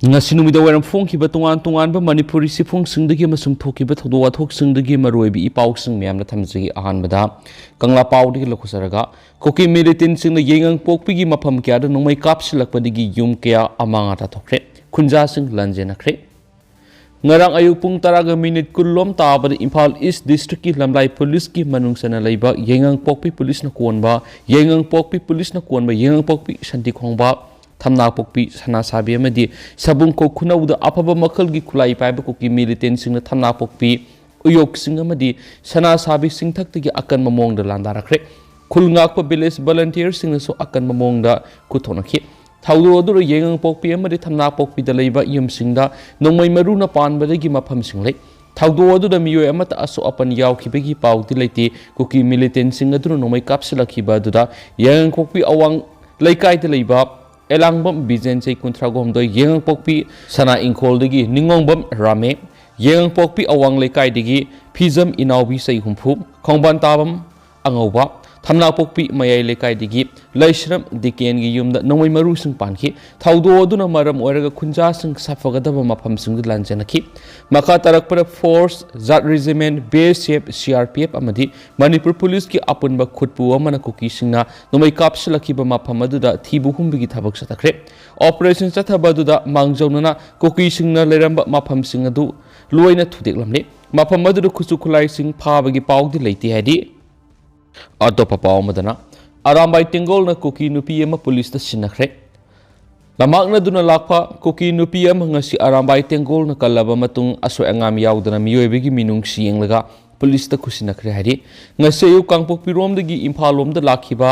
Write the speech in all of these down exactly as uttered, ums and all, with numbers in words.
ꯉꯁꯤ ꯅꯨꯃꯤꯗꯥꯡ ꯋꯥꯏꯔꯝ ꯐꯣꯡꯈꯤꯕ ꯇꯣꯉꯥꯟ ꯇꯣꯉꯥꯟꯕ ꯃꯅꯤꯄꯨꯔꯤ ꯆꯦꯐꯣꯡꯁꯤꯡꯗꯒꯤ ꯑꯃꯁꯨꯡ ꯊꯣꯛꯈꯤꯕ ꯊꯧꯗꯣꯛ ꯋꯥꯊꯣꯛꯁꯤꯡꯗꯒꯤ ꯃꯔꯨꯑꯣꯏꯕ ꯏ ꯄꯥꯎꯁꯤꯡ ꯃꯌꯥꯝꯅ ꯊꯝꯖꯒꯦ꯫ ꯑꯍꯥꯟꯕꯗ ꯀꯪꯂꯥ ꯄꯥꯎꯗꯒꯤ ꯂꯧꯈꯠꯆꯔꯒ, ꯀꯨꯀꯤ ꯃꯤꯂꯤꯇꯦꯟꯁꯤꯡꯅ ꯌꯥꯏꯉꯪꯄꯣꯛꯄꯤꯒꯤ ꯃꯐꯝ ꯀꯌꯥꯗ ꯅꯣꯡꯃꯩ ꯀꯥꯞꯁꯤꯜꯂꯛꯄꯗꯒꯤ ꯌꯨꯝ ꯀꯌꯥ ꯑꯃꯥꯡ ꯑꯇꯥ ꯊꯣꯛꯈ꯭ꯔꯦ꯫ ꯈꯨꯟꯖꯥꯁꯤꯡ ꯂꯥꯟꯖꯦꯟꯅꯈ꯭ꯔꯦ꯫ ꯉꯔꯥꯡ ꯑꯌꯨꯛ ꯄꯨꯡ ꯇꯔꯥꯒ ꯃꯤꯅꯤꯠ ꯀꯨꯟꯂꯣꯝ ꯇꯥꯕꯗ ꯏꯝꯐꯥꯜ ꯏꯁ ꯗꯤꯁꯇ꯭ꯔꯤꯛꯀꯤ ꯂꯝꯂꯥꯏ ꯄꯨꯂꯤꯁꯀꯤ ꯃꯅꯨꯡ ꯆꯟꯅ ꯂꯩꯕ ꯌꯥꯏꯉꯪꯄꯣꯛꯄꯤ ꯄꯨꯂꯤꯁꯅ ꯀꯣꯟꯕ, ꯌꯥꯏꯉꯪꯄꯣꯛꯄꯤ ꯄꯨꯂꯤꯁꯅ ꯀꯣꯟꯕ ꯌꯥꯏꯉꯪꯄꯣꯛꯄꯤ ꯁꯟꯇꯤ ꯈꯣꯡꯕ, ꯊꯝꯅꯥꯄꯣꯛꯄꯤ ꯁꯅꯥꯁꯥꯕꯤ ꯑꯃꯗꯤ ꯁꯕꯨꯡꯈꯣꯛ ꯈꯨꯅꯧꯗ ꯑꯐꯕ ꯃꯈꯜꯒꯤ ꯈꯨꯠꯂꯥꯏ ꯄꯥꯏꯕ ꯀꯨꯀꯤ ꯃꯤꯂꯤꯇꯦꯟꯁꯤꯡꯅ ꯊꯝꯅꯥꯄꯣꯛꯄꯤ ꯎꯌꯣꯛꯁꯤꯡ ꯑꯃꯗꯤ ꯁꯅꯥꯁꯥꯕꯤꯁꯤꯡ ꯊꯛꯇꯒꯤ ꯑꯀꯟꯕ ꯃꯑꯣꯡꯗ ꯂꯥꯟꯗꯥꯔꯛꯈ꯭ꯔꯦ꯫ ꯈꯨꯜ ꯉꯥꯛꯄ ꯚꯤꯂꯦꯖ ꯚꯣꯂꯟꯇꯤꯌꯔꯁꯤꯡꯅꯁꯨ ꯑꯀꯟꯕ ꯃꯑꯣꯡꯗ ꯈꯨꯠ ꯊꯣꯛꯅꯈꯤ꯫ ꯊꯧꯗꯣꯛ ꯑꯗꯨꯗ ꯌꯥꯏꯉꯪꯄꯣꯛꯄꯤ ꯑꯃꯗꯤ ꯊꯝꯅꯥꯄꯣꯛꯄꯤꯗ ꯂꯩꯕ ꯌꯨꯝꯁꯤꯡꯗ ꯅꯣꯡꯃꯩ ꯃꯔꯨꯅ ꯄꯥꯟꯕꯗꯒꯤ ꯃꯐꯝꯁꯤꯡ ꯂꯩ꯫ ꯊꯧꯗꯣꯛ ꯑꯗꯨꯗ ꯃꯤꯑꯣꯏ ꯑꯃꯠꯇ ꯑꯁꯣꯛ ꯑꯄꯟ ꯌꯥꯎꯈꯤꯕꯒꯤ ꯄꯥꯎꯗꯤ ꯂꯩꯇꯦ꯫ ꯀꯨꯀꯤ ꯃꯤꯂꯤꯇꯦꯟꯁꯤꯡ ꯑꯗꯨꯅ ꯅꯣꯡꯃꯩ ꯀꯥꯞꯁꯤꯜꯂꯛꯈꯤꯕ ꯑꯗꯨꯗ ꯌꯥꯏꯉꯪꯄꯣꯛꯄꯤ ꯑꯋꯥꯡ ꯂꯩꯀꯥꯏꯗ ꯂꯩꯕ ꯑꯦꯂꯥꯡꯕꯝ ꯕꯤꯖꯦꯟ, ꯆꯍꯤ ꯀꯨꯟꯊ꯭ꯔꯥ ꯍꯨꯝꯗꯣꯏ, ꯌꯥꯏꯉꯪꯄꯣꯛꯄꯤ ꯁꯅꯥ ꯏꯪꯈꯣꯜꯗꯒꯤ ꯅꯤꯡꯉꯣꯡꯕꯝ ꯔꯥꯃꯦ, ꯌꯥꯏꯉꯪꯄꯣꯛꯄꯤ ꯑꯋꯥꯡ ꯂꯩꯀꯥꯏꯗꯒꯤ ꯐꯤꯖꯝ ꯏꯅꯥꯎꯕꯤ, ꯆꯍꯤ ꯍꯨꯝꯐꯨ, ꯈꯣꯡꯕꯥꯟ ꯇꯥꯕꯝ ꯑꯉꯧꯕ, ꯊꯝꯅꯥꯄꯣꯛꯄꯤ ꯃꯌꯥꯏ ꯂꯩꯀꯥꯏꯗꯒꯤ ꯂꯩꯁ꯭ꯔꯝ ꯗꯤꯀꯦꯟꯒꯤ ꯌꯨꯝꯗ ꯅꯣꯡꯃꯩ ꯃꯔꯨꯁꯤꯡ ꯄꯥꯟꯈꯤ꯫ ꯊꯧꯗꯣꯛ ꯑꯗꯨꯅ ꯃꯔꯝ ꯑꯣꯏꯔꯒ ꯈꯨꯟꯖꯥꯁꯤꯡ ꯁꯥꯐꯒꯗꯕ ꯃꯐꯝꯁꯤꯡꯗ ꯂꯥꯟꯖꯦꯟꯅꯈꯤ꯫ ꯃꯈꯥ ꯇꯥꯔꯛꯄꯗ force, Jat regiment, B S F, C R P F ꯑꯃꯗꯤ ꯃꯅꯤꯄꯨꯔ ꯄꯨꯂꯤꯁꯀꯤ ꯑꯄꯨꯟꯕ ꯈꯨꯠꯄꯨ ꯑꯃꯅ ꯀꯨꯀꯤꯁꯤꯡꯅ ꯅꯣꯡꯃꯩ ꯀꯥꯞꯁꯤꯜꯂꯛꯈꯤꯕ ꯃꯐꯝ ꯑꯗꯨꯗ ꯊꯤꯕ ꯍꯨꯝꯕꯒꯤ ꯊꯕꯛ ꯆꯠꯊꯈ꯭ꯔꯦ꯫ ꯑꯣꯄꯔꯦꯁꯟ ꯆꯠꯊꯕ ꯑꯗꯨꯗ ꯃꯥꯡꯖꯧꯅꯅ ꯀꯨꯀꯤꯁꯤꯡꯅ ꯂꯩꯔꯝꯕ ꯃꯐꯝꯁꯤꯡ ꯑꯗꯨ ꯂꯣꯏꯅ ꯊꯨꯗꯦꯛꯂꯝꯂꯦ꯫ ꯃꯐꯝ ꯑꯗꯨꯗ ꯈꯨꯠꯁꯨ ꯈꯨꯠꯂꯥꯏꯁꯤꯡ ꯐꯥꯕꯒꯤ ꯄꯥꯎꯗꯤ ꯂꯩꯇꯦ ꯍꯥꯏꯔꯤ꯫ ꯑꯇꯣꯞꯄ ꯄꯥꯎ ꯑꯃꯗꯅ, ꯑꯔꯥꯝꯕꯥꯏ ꯇꯦꯡꯒꯣꯜꯅ ꯀꯨꯀꯤ ꯅꯨꯄꯤ ꯑꯃ ꯄꯨꯂꯤꯁꯇ ꯁꯤꯟꯅꯈ꯭ꯔꯦ꯫ ꯂꯝꯃꯥꯛꯅꯗꯨꯅ ꯂꯥꯛꯄ ꯀꯨꯀꯤ ꯅꯨꯄꯤ ꯑꯃ ꯉꯁꯤ ꯑꯔꯥꯝꯕꯥꯏ ꯇꯦꯡꯒꯣꯜꯅ ꯀꯜꯂꯕ ꯃꯇꯨꯡ, ꯑꯁꯣꯏ ꯑꯉꯥꯝ ꯌꯥꯎꯗꯅ ꯃꯤꯑꯣꯏꯕꯒꯤ ꯃꯤꯅꯨꯡꯁꯤ ꯌꯦꯡꯂꯒ ꯄꯨꯂꯤꯁꯇ ꯈꯨꯠꯁꯤꯟꯅꯈ꯭ꯔꯦ ꯍꯥꯏꯔꯤ꯫ ꯉꯁꯤ ꯑꯌꯨꯛ ꯀꯥꯡꯄꯣꯛꯄꯤꯔꯣꯝꯗꯒꯤ ꯏꯝꯐꯥꯜ ꯂꯣꯝꯗ ꯂꯥꯛꯈꯤꯕ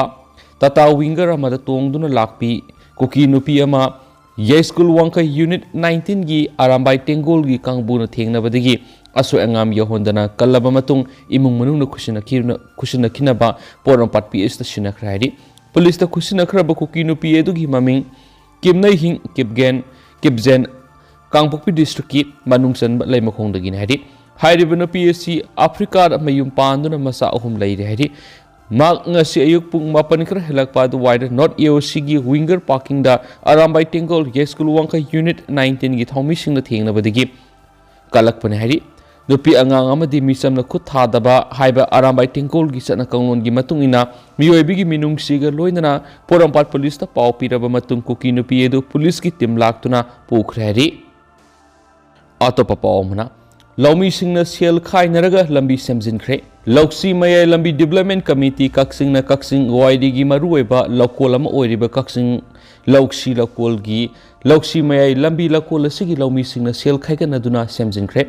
ꯇꯥꯇꯥ ꯋꯤꯡꯒꯔ ꯑꯃꯗ ꯇꯣꯡꯗꯨꯅ ꯂꯥꯛꯄꯤ ꯀꯨꯀꯤ ꯅꯨꯄꯤ ꯑꯃ ꯌꯥꯏꯁ꯭ꯀꯨꯜ ꯋꯥꯡꯈꯩ ꯌꯨꯅꯤꯠ ꯅꯥꯏꯟꯇꯤꯟꯒꯤ ꯑꯔꯥꯝꯕꯥꯏ ꯇꯦꯡꯒꯣꯜꯒꯤ ꯀꯥꯡꯕꯨꯅ ꯊꯦꯡꯅꯕꯗꯒꯤ ꯑꯁꯣꯏ ꯑꯉꯥꯝ ꯌꯧꯍꯟꯗꯅ ꯀꯜꯂꯕ ꯃꯇꯨꯡ, ꯏꯃꯨꯡ ꯃꯅꯨꯡꯅ ꯈꯨꯠꯁꯤꯟꯅꯈꯤꯕꯅ-, ꯈꯨꯠꯁꯤꯟꯅꯈꯤꯅꯕ ꯄꯣꯔꯣꯝꯄꯥꯠ ꯄꯤ ꯑꯦꯁꯇ ꯁꯤꯟꯅꯈ꯭ꯔꯦ ꯍꯥꯏꯔꯤ꯫ ꯄꯨꯂꯤꯁꯇ ꯈꯨꯠꯁꯤꯟꯅꯈ꯭ꯔꯕ ꯀꯨꯀꯤ ꯅꯨꯄꯤ ꯑꯗꯨꯒꯤ ꯃꯃꯤꯡ ꯀꯤꯝꯅꯩꯍꯤꯡ ꯀꯤꯞꯒꯦꯟ, ꯀꯤꯞꯖꯦꯟ, ꯀꯥꯡꯄꯣꯛꯄꯤ ꯗꯤꯁꯇ꯭ꯔꯤꯛꯀꯤ ꯃꯅꯨꯡ ꯆꯟꯕ ꯂꯩꯃꯈꯣꯡꯗꯒꯤꯅꯤ ꯍꯥꯏꯔꯤ꯫ ꯍꯥꯏꯔꯤꯕ ꯅꯨꯄꯤ ꯑꯁꯤ ꯑꯐ꯭ꯔꯤꯀꯥꯗ ꯃꯌꯨꯝ ꯄꯥꯟꯗꯨꯅ ꯃꯆꯥ ꯑꯍꯨꯝ ꯂꯩꯔꯦ ꯍꯥꯏꯔꯤ꯫ ꯃꯍꯥꯛ ꯉꯁꯤ ꯑꯌꯨꯛ ꯄꯨꯡ ꯃꯥꯄꯟ ꯈꯔ ꯍꯦꯜꯂꯛꯄ ꯑꯗꯨꯋꯥꯏꯗ ꯅꯣꯔꯠ ꯑꯦ ꯑꯣ ꯁꯤꯒꯤ ꯋꯤꯡꯒꯔ ꯄꯥꯔꯀꯤꯡꯗ ꯑꯔꯥꯝꯕꯥꯏ ꯇꯦꯡꯒꯣꯜ ꯌꯥꯏꯁ꯭ꯀꯨꯜ ꯋꯥꯡꯈꯩ ꯌꯨꯅꯤꯠ ꯅꯥꯏꯟꯇꯤꯟꯒꯤ ꯊꯧꯃꯤꯁꯤꯡꯅ ꯊꯦꯡꯅꯕꯗꯒꯤ ꯀꯜꯂꯛꯄꯅꯤ ꯍꯥꯏꯔꯤ꯫ ꯅꯨꯄꯤ ꯑꯉꯥꯡ ꯑꯃꯗꯤ ꯃꯤꯆꯝꯅ ꯈꯨꯠ ꯊꯥꯗꯕ ꯍꯥꯏꯕ ꯑꯔꯥꯝꯕꯥꯏ ꯇꯦꯡꯒꯣꯜꯒꯤ ꯆꯠꯅ ꯀꯥꯡꯂꯣꯟꯒꯤ ꯃꯇꯨꯡ ꯏꯟꯅ ꯃꯤꯑꯣꯏꯕꯒꯤ ꯃꯤꯅꯨꯡꯁꯤꯒ ꯂꯣꯏꯅꯅ ꯄꯣꯔꯣꯝꯄꯥꯠ ꯄꯨꯂꯤꯁꯇ ꯄꯥꯎ ꯄꯤꯔꯕ ꯃꯇꯨꯡ ꯀꯨꯀꯤ ꯅꯨꯄꯤ ꯑꯗꯨ ꯄꯨꯂꯤꯁꯀꯤ ꯇꯤꯝ ꯂꯥꯛꯇꯨꯅ ꯄꯨꯈ꯭ꯔꯦ ꯍꯥꯏꯔꯤ꯫ ꯑꯇꯣꯞꯄ ꯄꯥꯎ ꯑꯃꯅ, ꯂꯧꯃꯤꯁꯤꯡꯅ ꯁꯦꯜ ꯈꯥꯏꯅꯔꯒ ꯂꯝꯕꯤ ꯁꯦꯝꯖꯤꯟꯈ꯭ꯔꯦ꯫ ꯂꯧꯁꯤ ꯃꯌꯥꯏ ꯂꯝꯕꯤ ꯗꯤꯕ꯭ꯂꯞꯃꯦꯟ ꯀꯃꯤꯇꯤ ꯀꯛꯆꯤꯡꯅ ꯀꯛꯆꯤꯡ ꯋꯥꯏꯔꯤꯒꯤ ꯃꯔꯨꯑꯣꯏꯕ ꯂꯧꯀꯣꯜ ꯑꯃ ꯑꯣꯏꯔꯤꯕ ꯀꯛꯆꯤꯡ ꯂꯧꯁꯤ ꯂꯧꯀꯣꯜꯒꯤ ꯂꯧꯁꯤ ꯃꯌꯥꯏ ꯂꯝꯕꯤ ꯂꯧꯀꯣꯜ ꯑꯁꯤꯒꯤ ꯂꯧꯃꯤꯁꯤꯡꯅ ꯁꯦꯜ ꯈꯥꯏꯒꯠꯅꯗꯨꯅ ꯁꯦꯝꯖꯤꯟꯈ꯭ꯔꯦ꯫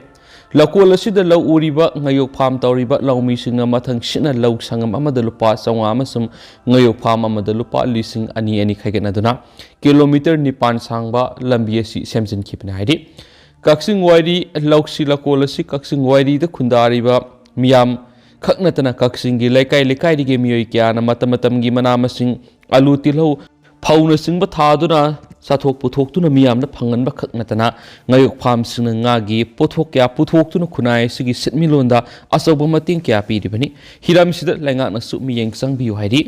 ꯂꯧꯀꯣꯜ ꯑꯁꯤꯗ ꯂꯧ ꯎꯔꯤꯕ, ꯉꯥꯌꯣꯛ ꯐꯥꯝ ꯇꯧꯔꯤꯕ ꯂꯧꯃꯤꯁꯤꯡꯅ ꯃꯊꯪ ꯁꯤꯠꯅ ꯂꯧ ꯁꯪꯉꯝ ꯑꯃꯗ ꯂꯨꯄꯥ ꯆꯥꯝꯃꯉꯥ ꯑꯃꯁꯨꯡ ꯉꯥꯌꯣꯛ ꯐꯥꯝ ꯑꯃꯗ ꯂꯨꯄꯥ ꯂꯤꯁꯤꯡ ꯑꯅꯤ ꯑꯅꯤ ꯈꯥꯏꯒꯠꯅꯗꯨꯅ ꯀꯤꯂꯣꯃꯤꯇꯔ ꯅꯤꯄꯥꯟ ꯁꯥꯡꯕ ꯂꯝꯕꯤ ꯑꯁꯤ ꯁꯦꯝꯖꯤꯟꯈꯤꯕꯅꯤ ꯍꯥꯏꯔꯤ꯫ ꯀꯛꯆꯤꯡ ꯋꯥꯏꯔꯤ ꯂꯧꯁꯤ ꯂꯧꯀꯣꯜ ꯑꯁꯤ ꯀꯛꯆꯤꯡ ꯋꯥꯏꯔꯤꯗ ꯈꯨꯟꯗꯥꯔꯤꯕ ꯃꯤꯌꯥꯝ ꯈꯛ ꯅꯠꯇꯅ ꯀꯛꯆꯤꯡꯒꯤ ꯂꯩꯀꯥꯏ ꯂꯩꯀꯥꯏꯗꯒꯤ ꯃꯤꯑꯣꯏ ꯀꯌꯥꯅ ꯃꯇꯝ ꯃꯇꯝꯒꯤ ꯃꯅꯥ ꯃꯁꯤꯡ, ꯑꯂꯨ, ꯇꯤꯜꯍꯧ, ꯐꯧꯅꯆꯤꯡꯕ ꯊꯥꯗꯨꯅ ꯆꯥꯊꯣꯛ ꯄꯨꯊꯣꯛꯇꯨꯅ ꯃꯤꯌꯥꯝꯅ ꯐꯪꯍꯟꯕ ꯈꯛ ꯅꯠꯇꯅ ꯉꯥꯌꯣꯛ ꯐꯥꯝꯁꯤꯡꯅ ꯉꯥꯒꯤ ꯄꯣꯠꯊꯣꯛ ꯀꯌꯥ ꯄꯨꯊꯣꯛꯇꯨꯅ ꯈꯨꯟꯅꯥꯏ ꯑꯁꯤꯒꯤ ꯁꯦꯟꯃꯤꯠꯂꯣꯟꯗ ꯑꯆꯧꯕ ꯃꯇꯦꯡ ꯀꯌꯥ ꯄꯤꯔꯤꯕꯅꯤ꯫ ꯍꯤꯔꯝꯁꯤꯗ ꯂꯩꯉꯥꯛꯅꯁꯨ ꯃꯤꯠꯌꯦꯡ ꯆꯪꯕꯤꯌꯨ ꯍꯥꯏꯔꯤ꯫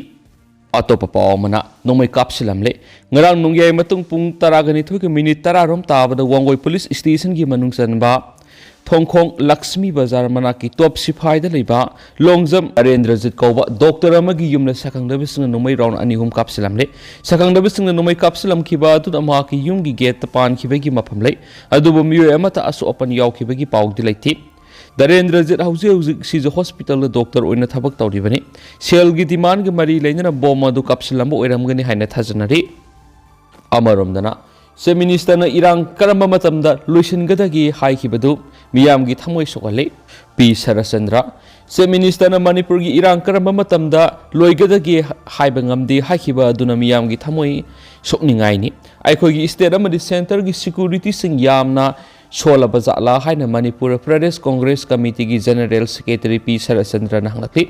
ꯑꯇꯣꯞꯄ ꯄꯥꯎ ꯑꯃꯅ, ꯅꯣꯡꯃꯩ ꯀꯥꯞꯁꯤꯜꯂꯝꯂꯦ꯫ ꯉꯔꯥꯡ ꯅꯣꯡꯌꯥꯏ ꯃꯇꯨꯡ ꯄꯨꯡ ꯇꯔꯥꯒ ꯅꯤꯊꯣꯏꯒ ꯃꯤꯅꯤꯠ ꯇꯔꯥ ꯔꯣꯝ ꯇꯥꯕꯗ ꯋꯥꯡꯒꯣꯏ ꯄꯨꯂꯤꯁ ꯁ꯭ꯇꯦꯁꯟꯒꯤ ꯃꯅꯨꯡ ꯆꯟꯕ ꯊꯣꯡꯈꯣꯡ ꯂꯛꯁꯃꯤ ꯕꯖꯥꯔ ꯃꯅꯥꯛꯀꯤ ꯇꯣꯞ ꯁꯤꯐꯥꯏꯗ ꯂꯩꯕ ꯂꯣꯡꯖꯝ ꯑꯔꯦꯟꯗ꯭ꯔꯖꯤꯠ ꯀꯧꯕ ꯗꯣꯛꯇꯔ ꯑꯃꯒꯤ ꯌꯨꯝꯗ ꯁꯛꯈꯪꯗꯕꯁꯤꯡꯅ ꯅꯣꯡꯃꯩ ꯔꯥꯎꯟ ꯑꯅꯤ ꯑꯍꯨꯝ ꯀꯥꯞꯁꯤꯜꯂꯝꯂꯦ꯫ ꯁꯛꯈꯪꯗꯕꯁꯤꯡꯅ ꯅꯣꯡꯃꯩ ꯀꯥꯞꯁꯤꯜꯂꯝꯈꯤꯕ ꯑꯗꯨꯅ ꯃꯍꯥꯛꯀꯤ ꯌꯨꯝꯒꯤ ꯒꯦꯠꯇ ꯄꯥꯟꯈꯤꯕꯒꯤ ꯃꯐꯝ ꯂꯩ, ꯑꯗꯨꯕꯨ ꯃꯤꯑꯣꯏ ꯑꯃꯠꯇ ꯑꯁꯣꯛ ꯑꯄꯟ ꯌꯥꯎꯈꯤꯕꯒꯤ ꯄꯥꯎꯗꯤ ꯂꯩꯇꯦ꯫ ꯗꯔꯦꯟꯗ꯭ꯔꯖꯤꯠ ꯍꯧꯖꯤꯛ ꯍꯧꯖꯤꯛ ꯁꯤꯖ ꯍꯣꯁꯄꯤꯇꯥꯜꯗ ꯗꯣꯛꯇꯔ ꯑꯣꯏꯅ ꯊꯕꯛ ꯇꯧꯔꯤꯕꯅꯤ꯫ ꯁꯦꯜꯒꯤ ꯗꯤꯃꯥꯟꯒ ꯃꯔꯤ ꯂꯩꯅꯅ ꯕꯣꯝ ꯑꯗꯨ ꯀꯥꯞꯁꯤꯜꯂꯝꯕ ꯑꯣꯏꯔꯝꯒꯅꯤ ꯍꯥꯏꯅ ꯊꯥꯖꯅꯔꯤ꯫ ꯑꯃꯔꯣꯝꯗꯅ, ꯆꯤꯐ ꯃꯤꯅꯤꯁꯇꯔꯅ ꯏꯔꯥꯡ ꯀꯔꯝꯕ ꯃꯇꯝꯗ ꯂꯣꯏꯁꯤꯟꯒꯗꯒꯦ ꯍꯥꯏꯈꯤꯕꯗꯨ ꯃꯤꯌꯥꯝꯒꯤ ꯊꯃꯣꯏ ꯁꯣꯛꯍꯜꯂꯤ꯫ ꯄꯤ ꯁꯔꯠꯆꯟꯗ꯭ꯔ, ꯆꯤꯐ ꯃꯤꯅꯤꯁꯇꯔꯅ ꯃꯅꯤꯄꯨꯔꯒꯤ ꯏꯔꯥꯡ ꯀꯔꯝꯕ ꯃꯇꯝꯗ ꯂꯣꯏꯒꯗꯒꯦ ꯍꯥꯏꯕ ꯉꯝꯗꯦ ꯍꯥꯏꯈꯤꯕ ꯑꯗꯨꯅ ꯃꯤꯌꯥꯝꯒꯤ ꯊꯃꯣꯏ ꯁꯣꯛꯅꯤꯡꯉꯥꯏꯅꯤ꯫ ꯑꯩꯈꯣꯏꯒꯤ ꯁ꯭ꯇꯦꯠ ꯑꯃꯗꯤ ꯁꯦꯟꯇꯔꯒꯤ ꯁꯦꯀ꯭ꯌꯨꯔꯤꯇꯤꯁꯤꯡ ꯌꯥꯝꯅ ꯁꯣꯜꯂꯕ ꯖꯥꯠꯂꯥ ꯍꯥꯏꯅ ꯃꯅꯤꯄꯨꯔ ꯄ꯭ꯔꯗꯦꯁ ꯀꯣꯡꯒ꯭ꯔꯦꯁ ꯀꯃꯤꯇꯤꯒꯤ ꯖꯦꯅꯔꯦꯜ ꯁꯦꯀ꯭ꯔꯦꯇꯔꯤ ꯄꯤ ꯁꯔꯠꯆꯟꯗ꯭ꯔꯅ ꯍꯪꯂꯛꯂꯤ꯫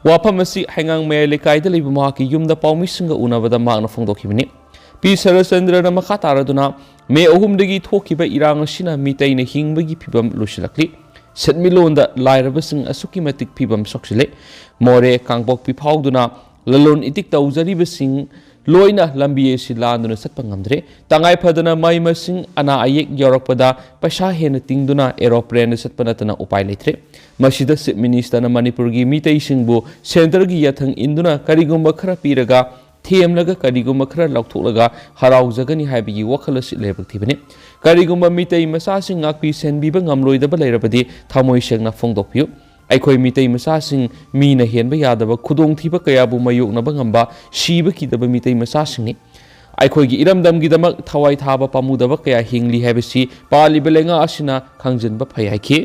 ꯋꯥꯐꯝ ꯑꯁꯤ ꯍꯩꯉꯥꯡ ꯃꯌꯥꯏ ꯂꯩꯀꯥꯏꯗ ꯂꯩꯕ ꯃꯍꯥꯛꯀꯤ ꯌꯨꯝꯗ ꯄꯥꯎꯃꯤꯁꯤꯡꯒ ꯎꯅꯕꯗ ꯃꯍꯥꯛꯅ ꯐꯣꯡꯗꯣꯛꯈꯤꯕꯅꯤ꯫ ꯄꯤ ꯁꯔꯠꯆꯟꯗ꯭ꯔꯅ ꯃꯈꯥ ꯇꯥꯔꯗꯨꯅ, ꯃꯦ ꯑꯍꯨꯝꯗꯒꯤ ꯊꯣꯛꯈꯤꯕ ꯏꯔꯥꯡ ꯑꯁꯤꯅ ꯃꯤꯇꯩꯅ ꯍꯤꯡꯕꯒꯤ ꯐꯤꯚꯝ ꯂꯣꯏꯁꯤꯜꯂꯛꯂꯤ꯫ ꯁꯦꯟꯃꯤꯠꯂꯣꯟꯗ ꯂꯥꯏꯔꯕꯁꯤꯡ ꯑꯁꯨꯛꯀꯤ ꯃꯇꯤꯛ ꯐꯤꯕꯝ ꯁꯣꯛꯆꯤꯜꯂꯦ꯫ ꯃꯣꯔꯦ ꯀꯥꯡꯄꯣꯛꯄꯤ ꯐꯥꯎꯗꯨꯅ ꯂꯂꯣꯟ ꯏꯇꯤꯛ ꯇꯧꯖꯔꯤꯕꯁꯤꯡ ꯂꯣꯏꯅ ꯂꯝꯕꯤ ꯑꯁꯤ ꯂꯥꯟꯗꯨꯅ ꯆꯠꯄ ꯉꯝꯗ꯭ꯔꯦ꯫ ꯇꯉꯥꯏ ꯐꯗꯅ ꯃꯍꯩ ꯃꯁꯤꯡ ꯑꯅꯥ ꯑꯌꯦꯛ ꯌꯥꯎꯔꯛꯄꯗ ꯄꯩꯁꯥ ꯍꯦꯟꯅ ꯇꯤꯡꯗꯨꯅ aeroplane ꯗ ꯆꯠꯄ ꯅꯠꯇꯅ ꯎꯄꯥꯏ ꯂꯩꯇ꯭ꯔꯦ꯫ ꯃꯁꯤꯗ Chief Minister ꯅ ꯃꯅꯤꯄꯨꯔꯒꯤ ꯃꯤꯇꯩꯁꯤꯡꯕꯨ centre ꯒꯤ ꯌꯥꯊꯪ ꯏꯟꯗꯨꯅ ꯀꯔꯤꯒꯨꯝꯕ ꯈꯔ ꯄꯤꯔꯒ, ꯊꯦꯝꯂꯒ ꯀꯔꯤꯒꯨꯝꯕ ꯈꯔ ꯂꯧꯊꯣꯛꯂꯒ ꯍꯔꯥꯎꯖꯒꯅꯤ ꯍꯥꯏꯕꯒꯤ ꯋꯥꯈꯜ ꯑꯁꯤ ꯂꯥꯏꯕꯛ ꯊꯤꯕꯅꯤ꯫ ꯀꯔꯤꯒꯨꯝꯕ ꯃꯤꯇꯩ ꯃꯆꯥꯁꯤꯡ ꯉꯥꯛꯄꯤ ꯁꯦꯟꯕꯤꯕ ꯉꯝꯂꯣꯏꯗꯕ ꯂꯩꯔꯕꯗꯤ ꯊꯃꯣꯏ ꯁꯦꯡꯅ ꯐꯣꯡꯗꯣꯛꯄꯤꯌꯨ꯫ ꯑꯩꯈꯣꯏ ꯃꯤꯇꯩ ꯃꯆꯥꯁꯤꯡ ꯃꯤꯅ ꯍꯦꯟꯕ ꯌꯥꯗꯕ ꯈꯨꯗꯣꯡꯊꯤꯕ ꯀꯌꯥꯕꯨ ꯃꯥꯌꯣꯛꯅꯕ ꯉꯝꯕ, ꯁꯤꯕ ꯀꯤꯗꯕ ꯃꯤꯇꯩ ꯃꯆꯥꯁꯤꯡꯅꯤ꯫ ꯑꯩꯈꯣꯏꯒꯤ ꯏꯔꯝꯗꯝꯒꯤꯗꯃꯛ ꯊꯋꯥꯏ ꯊꯥꯕ ꯄꯥꯝꯃꯨꯗꯕ ꯀꯌꯥ ꯍꯤꯡꯂꯤ ꯍꯥꯏꯕꯁꯤ ꯄꯥꯜꯂꯤꯕ ꯂꯩꯉꯥꯛ ꯑꯁꯤꯅ ꯈꯪꯖꯤꯟꯕ ꯐꯩ ꯍꯥꯏꯈꯤ꯫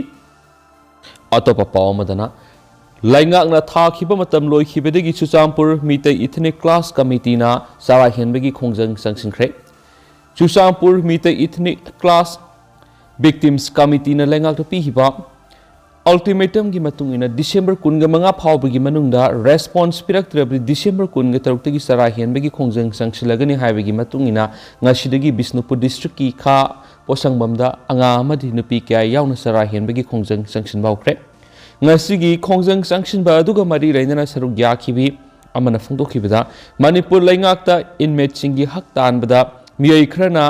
ꯑꯇꯣꯞꯄ ꯄꯥꯎ ꯑꯃꯗꯅ, ꯂꯩꯉꯥꯛꯅ ꯊꯥꯈꯤꯕ ꯃꯇꯝ ꯂꯣꯏꯈꯤꯕꯗꯒꯤ Churachandpur Meitei Ethnic Class Committee ꯅ ꯆꯔꯥ ꯍꯦꯟꯕꯒꯤ ꯈꯣꯡꯖꯪ ꯆꯪꯁꯤꯟꯈ꯭ꯔꯦ꯫ Churachandpur Meitei Ethnic Class Victims Committee ꯅ ꯂꯩꯉꯥꯛꯇ ꯄꯤꯈꯤꯕ ultimatum ꯒꯤ ꯃꯇꯨꯡ ꯏꯟꯅ December ꯀꯨꯟꯒ ꯃꯉꯥ ꯐꯥꯎꯕꯒꯤ ꯃꯅꯨꯡꯗ response ꯄꯤꯔꯛꯇ꯭ꯔꯕꯗꯤ December ꯀꯨꯟꯒ ꯇꯔꯨꯛꯇꯒꯤ ꯆꯔꯥ ꯍꯦꯟꯕꯒꯤ ꯈꯣꯡꯖꯪ ꯆꯪꯁꯤꯜꯂꯒꯅꯤ ꯍꯥꯏꯕꯒꯤ ꯃꯇꯨꯡ ꯏꯟꯅ ꯉꯁꯤꯗꯒꯤ ꯕꯤꯁꯅꯨꯄꯨꯔ district ꯀꯤ ꯈꯥ ꯄꯣꯠꯁꯪꯕꯝꯗ ꯑꯉꯥꯡ ꯑꯃꯗꯤ ꯅꯨꯄꯤ ꯀꯌꯥ ꯌꯥꯎꯅ ꯆꯔꯥ ꯍꯦꯟꯕꯒꯤ ꯈꯣꯡꯖꯪ ꯆꯪꯁꯤꯟꯕ ꯍꯧꯈ꯭ꯔꯦ꯫ ꯉꯁꯤꯒꯤ ꯈꯣꯡꯖꯪ ꯆꯪꯁꯤꯟꯕ ꯑꯗꯨꯒ ꯃꯔꯤ ꯂꯩꯅꯅ ꯁꯔꯨꯛ ꯌꯥꯈꯤꯕꯤ ꯑꯃꯅ ꯐꯣꯡꯗꯣꯛꯈꯤꯕꯗ, ꯃꯅꯤꯄꯨꯔ ꯂꯩꯉꯥꯛꯇ inmate ꯁꯤꯡꯒꯤ ꯍꯛ ꯇꯥꯟꯕꯗ ꯃꯤꯑꯣꯏ ꯈꯔꯅ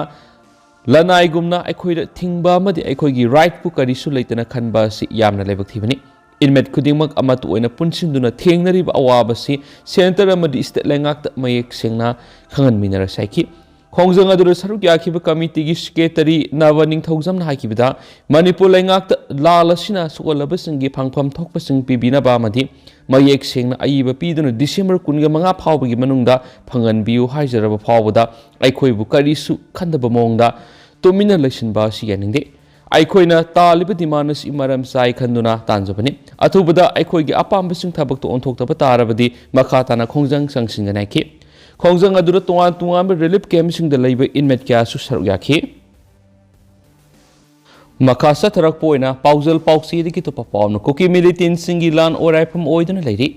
ꯂꯅꯥꯏꯒꯨꯝꯅ ꯑꯩꯈꯣꯏꯗ ꯊꯤꯡꯕ ꯑꯃꯗꯤ ꯑꯩꯈꯣꯏꯒꯤ right ꯄꯨ ꯀꯔꯤꯁꯨ ꯂꯩꯇꯅ ꯈꯟꯕ ꯑꯁꯤ ꯌꯥꯝꯅ ꯂꯥꯏꯕꯛ ꯊꯤꯕꯅꯤ꯫ Inmate ꯈꯨꯗꯤꯡꯃꯛ ꯑꯃꯠꯇ ꯑꯣꯏꯅ ꯄꯨꯟꯁꯤꯟꯗꯨꯅ ꯊꯦꯡꯅꯔꯤꯕ ꯑꯋꯥꯕ ꯑꯁꯤ centre ꯑꯃꯗꯤ state ꯂꯩꯉꯥꯛꯇ ꯃꯌꯦꯛ ꯁꯦꯡꯅ ꯈꯪꯍꯟꯃꯤꯟꯅꯔꯁꯤ ꯍꯥꯏꯈꯤ꯫ ꯈꯣꯡꯖꯪ ꯑꯗꯨꯗ ꯁꯔꯨꯛ ꯌꯥꯈꯤꯕ committee ꯒꯤ secretary ꯅꯕ ꯅꯤꯡꯊꯧꯖꯝꯅ ꯍꯥꯏꯈꯤꯕꯗ, ꯃꯅꯤꯄꯨꯔ ꯂꯩꯉꯥꯛꯇ ꯂꯥꯜ ꯑꯁꯤꯅ ꯁꯣꯛꯍꯜꯂꯕꯁꯤꯡꯒꯤ ꯐꯪꯐꯝ ꯊꯣꯛꯄꯁꯤꯡ ꯄꯤꯕꯤꯅꯕ ꯑꯃꯗꯤ ꯃꯌꯦꯛ ꯁꯦꯡꯅ ꯑꯏꯕ ꯄꯤꯗꯨꯅ December ꯀꯨꯟꯒ ꯃꯉꯥ ꯐꯥꯎꯕꯒꯤ ꯃꯅꯨꯡꯗ ꯐꯪꯍꯟꯕꯤꯌꯨ ꯍꯥꯏꯖꯔꯕ ꯐꯥꯎꯕꯗ ꯑꯩꯈꯣꯏꯕꯨ ꯀꯔꯤꯁꯨ ꯈꯟꯗꯕ ꯃꯑꯣꯡꯗ ꯇꯨꯃꯤꯟꯅ ꯂꯩꯁꯤꯟꯕ ꯑꯁꯤ ꯌꯥꯅꯤꯡꯗꯦ꯫ ꯑꯩꯈꯣꯏꯅ ꯇꯥꯜꯂꯤꯕ demand ꯑꯁꯤ ꯃꯔꯝ ꯆꯥꯏ ꯈꯟꯗꯨꯅ ꯇꯥꯟꯖꯕꯅꯤ꯫ ꯑꯊꯨꯕꯗ ꯑꯩꯈꯣꯏꯒꯤ ꯑꯄꯥꯝꯕꯁꯤꯡ ꯊꯕꯛꯇ ꯑꯣꯟꯊꯣꯛꯇꯕ ꯇꯥꯔꯕꯗꯤ ꯃꯈꯥ ꯇꯥꯅ ꯈꯣꯡꯖꯪ ꯆꯪꯁꯤꯟꯒꯅꯤ ꯍꯥꯏꯈꯤ꯫ ꯈꯣꯡꯖꯪ ꯑꯗꯨꯗ ꯇꯣꯉꯥꯟ ꯇꯣꯉꯥꯟꯕ relief camp ꯁꯤꯡꯗ ꯂꯩꯕ inmate ꯀꯌꯥꯁꯨ ꯁꯔꯨꯛ ꯌꯥꯈꯤ꯫ ꯃꯈꯥ ꯆꯠꯊꯔꯛꯄ ꯑꯣꯏꯅ ꯄꯥꯎꯖꯦꯜ ꯄꯥꯎꯆꯦꯗꯒꯤ ꯑꯇꯣꯞꯄ ꯄꯥꯎ ꯑꯃꯅ, ꯀꯨꯀꯤ militant ꯁꯤꯡꯒꯤ ꯂꯥꯟ ꯑꯣꯏꯔꯥꯏꯐꯝ ꯑꯣꯏꯗꯨꯅ ꯂꯩꯔꯤ꯫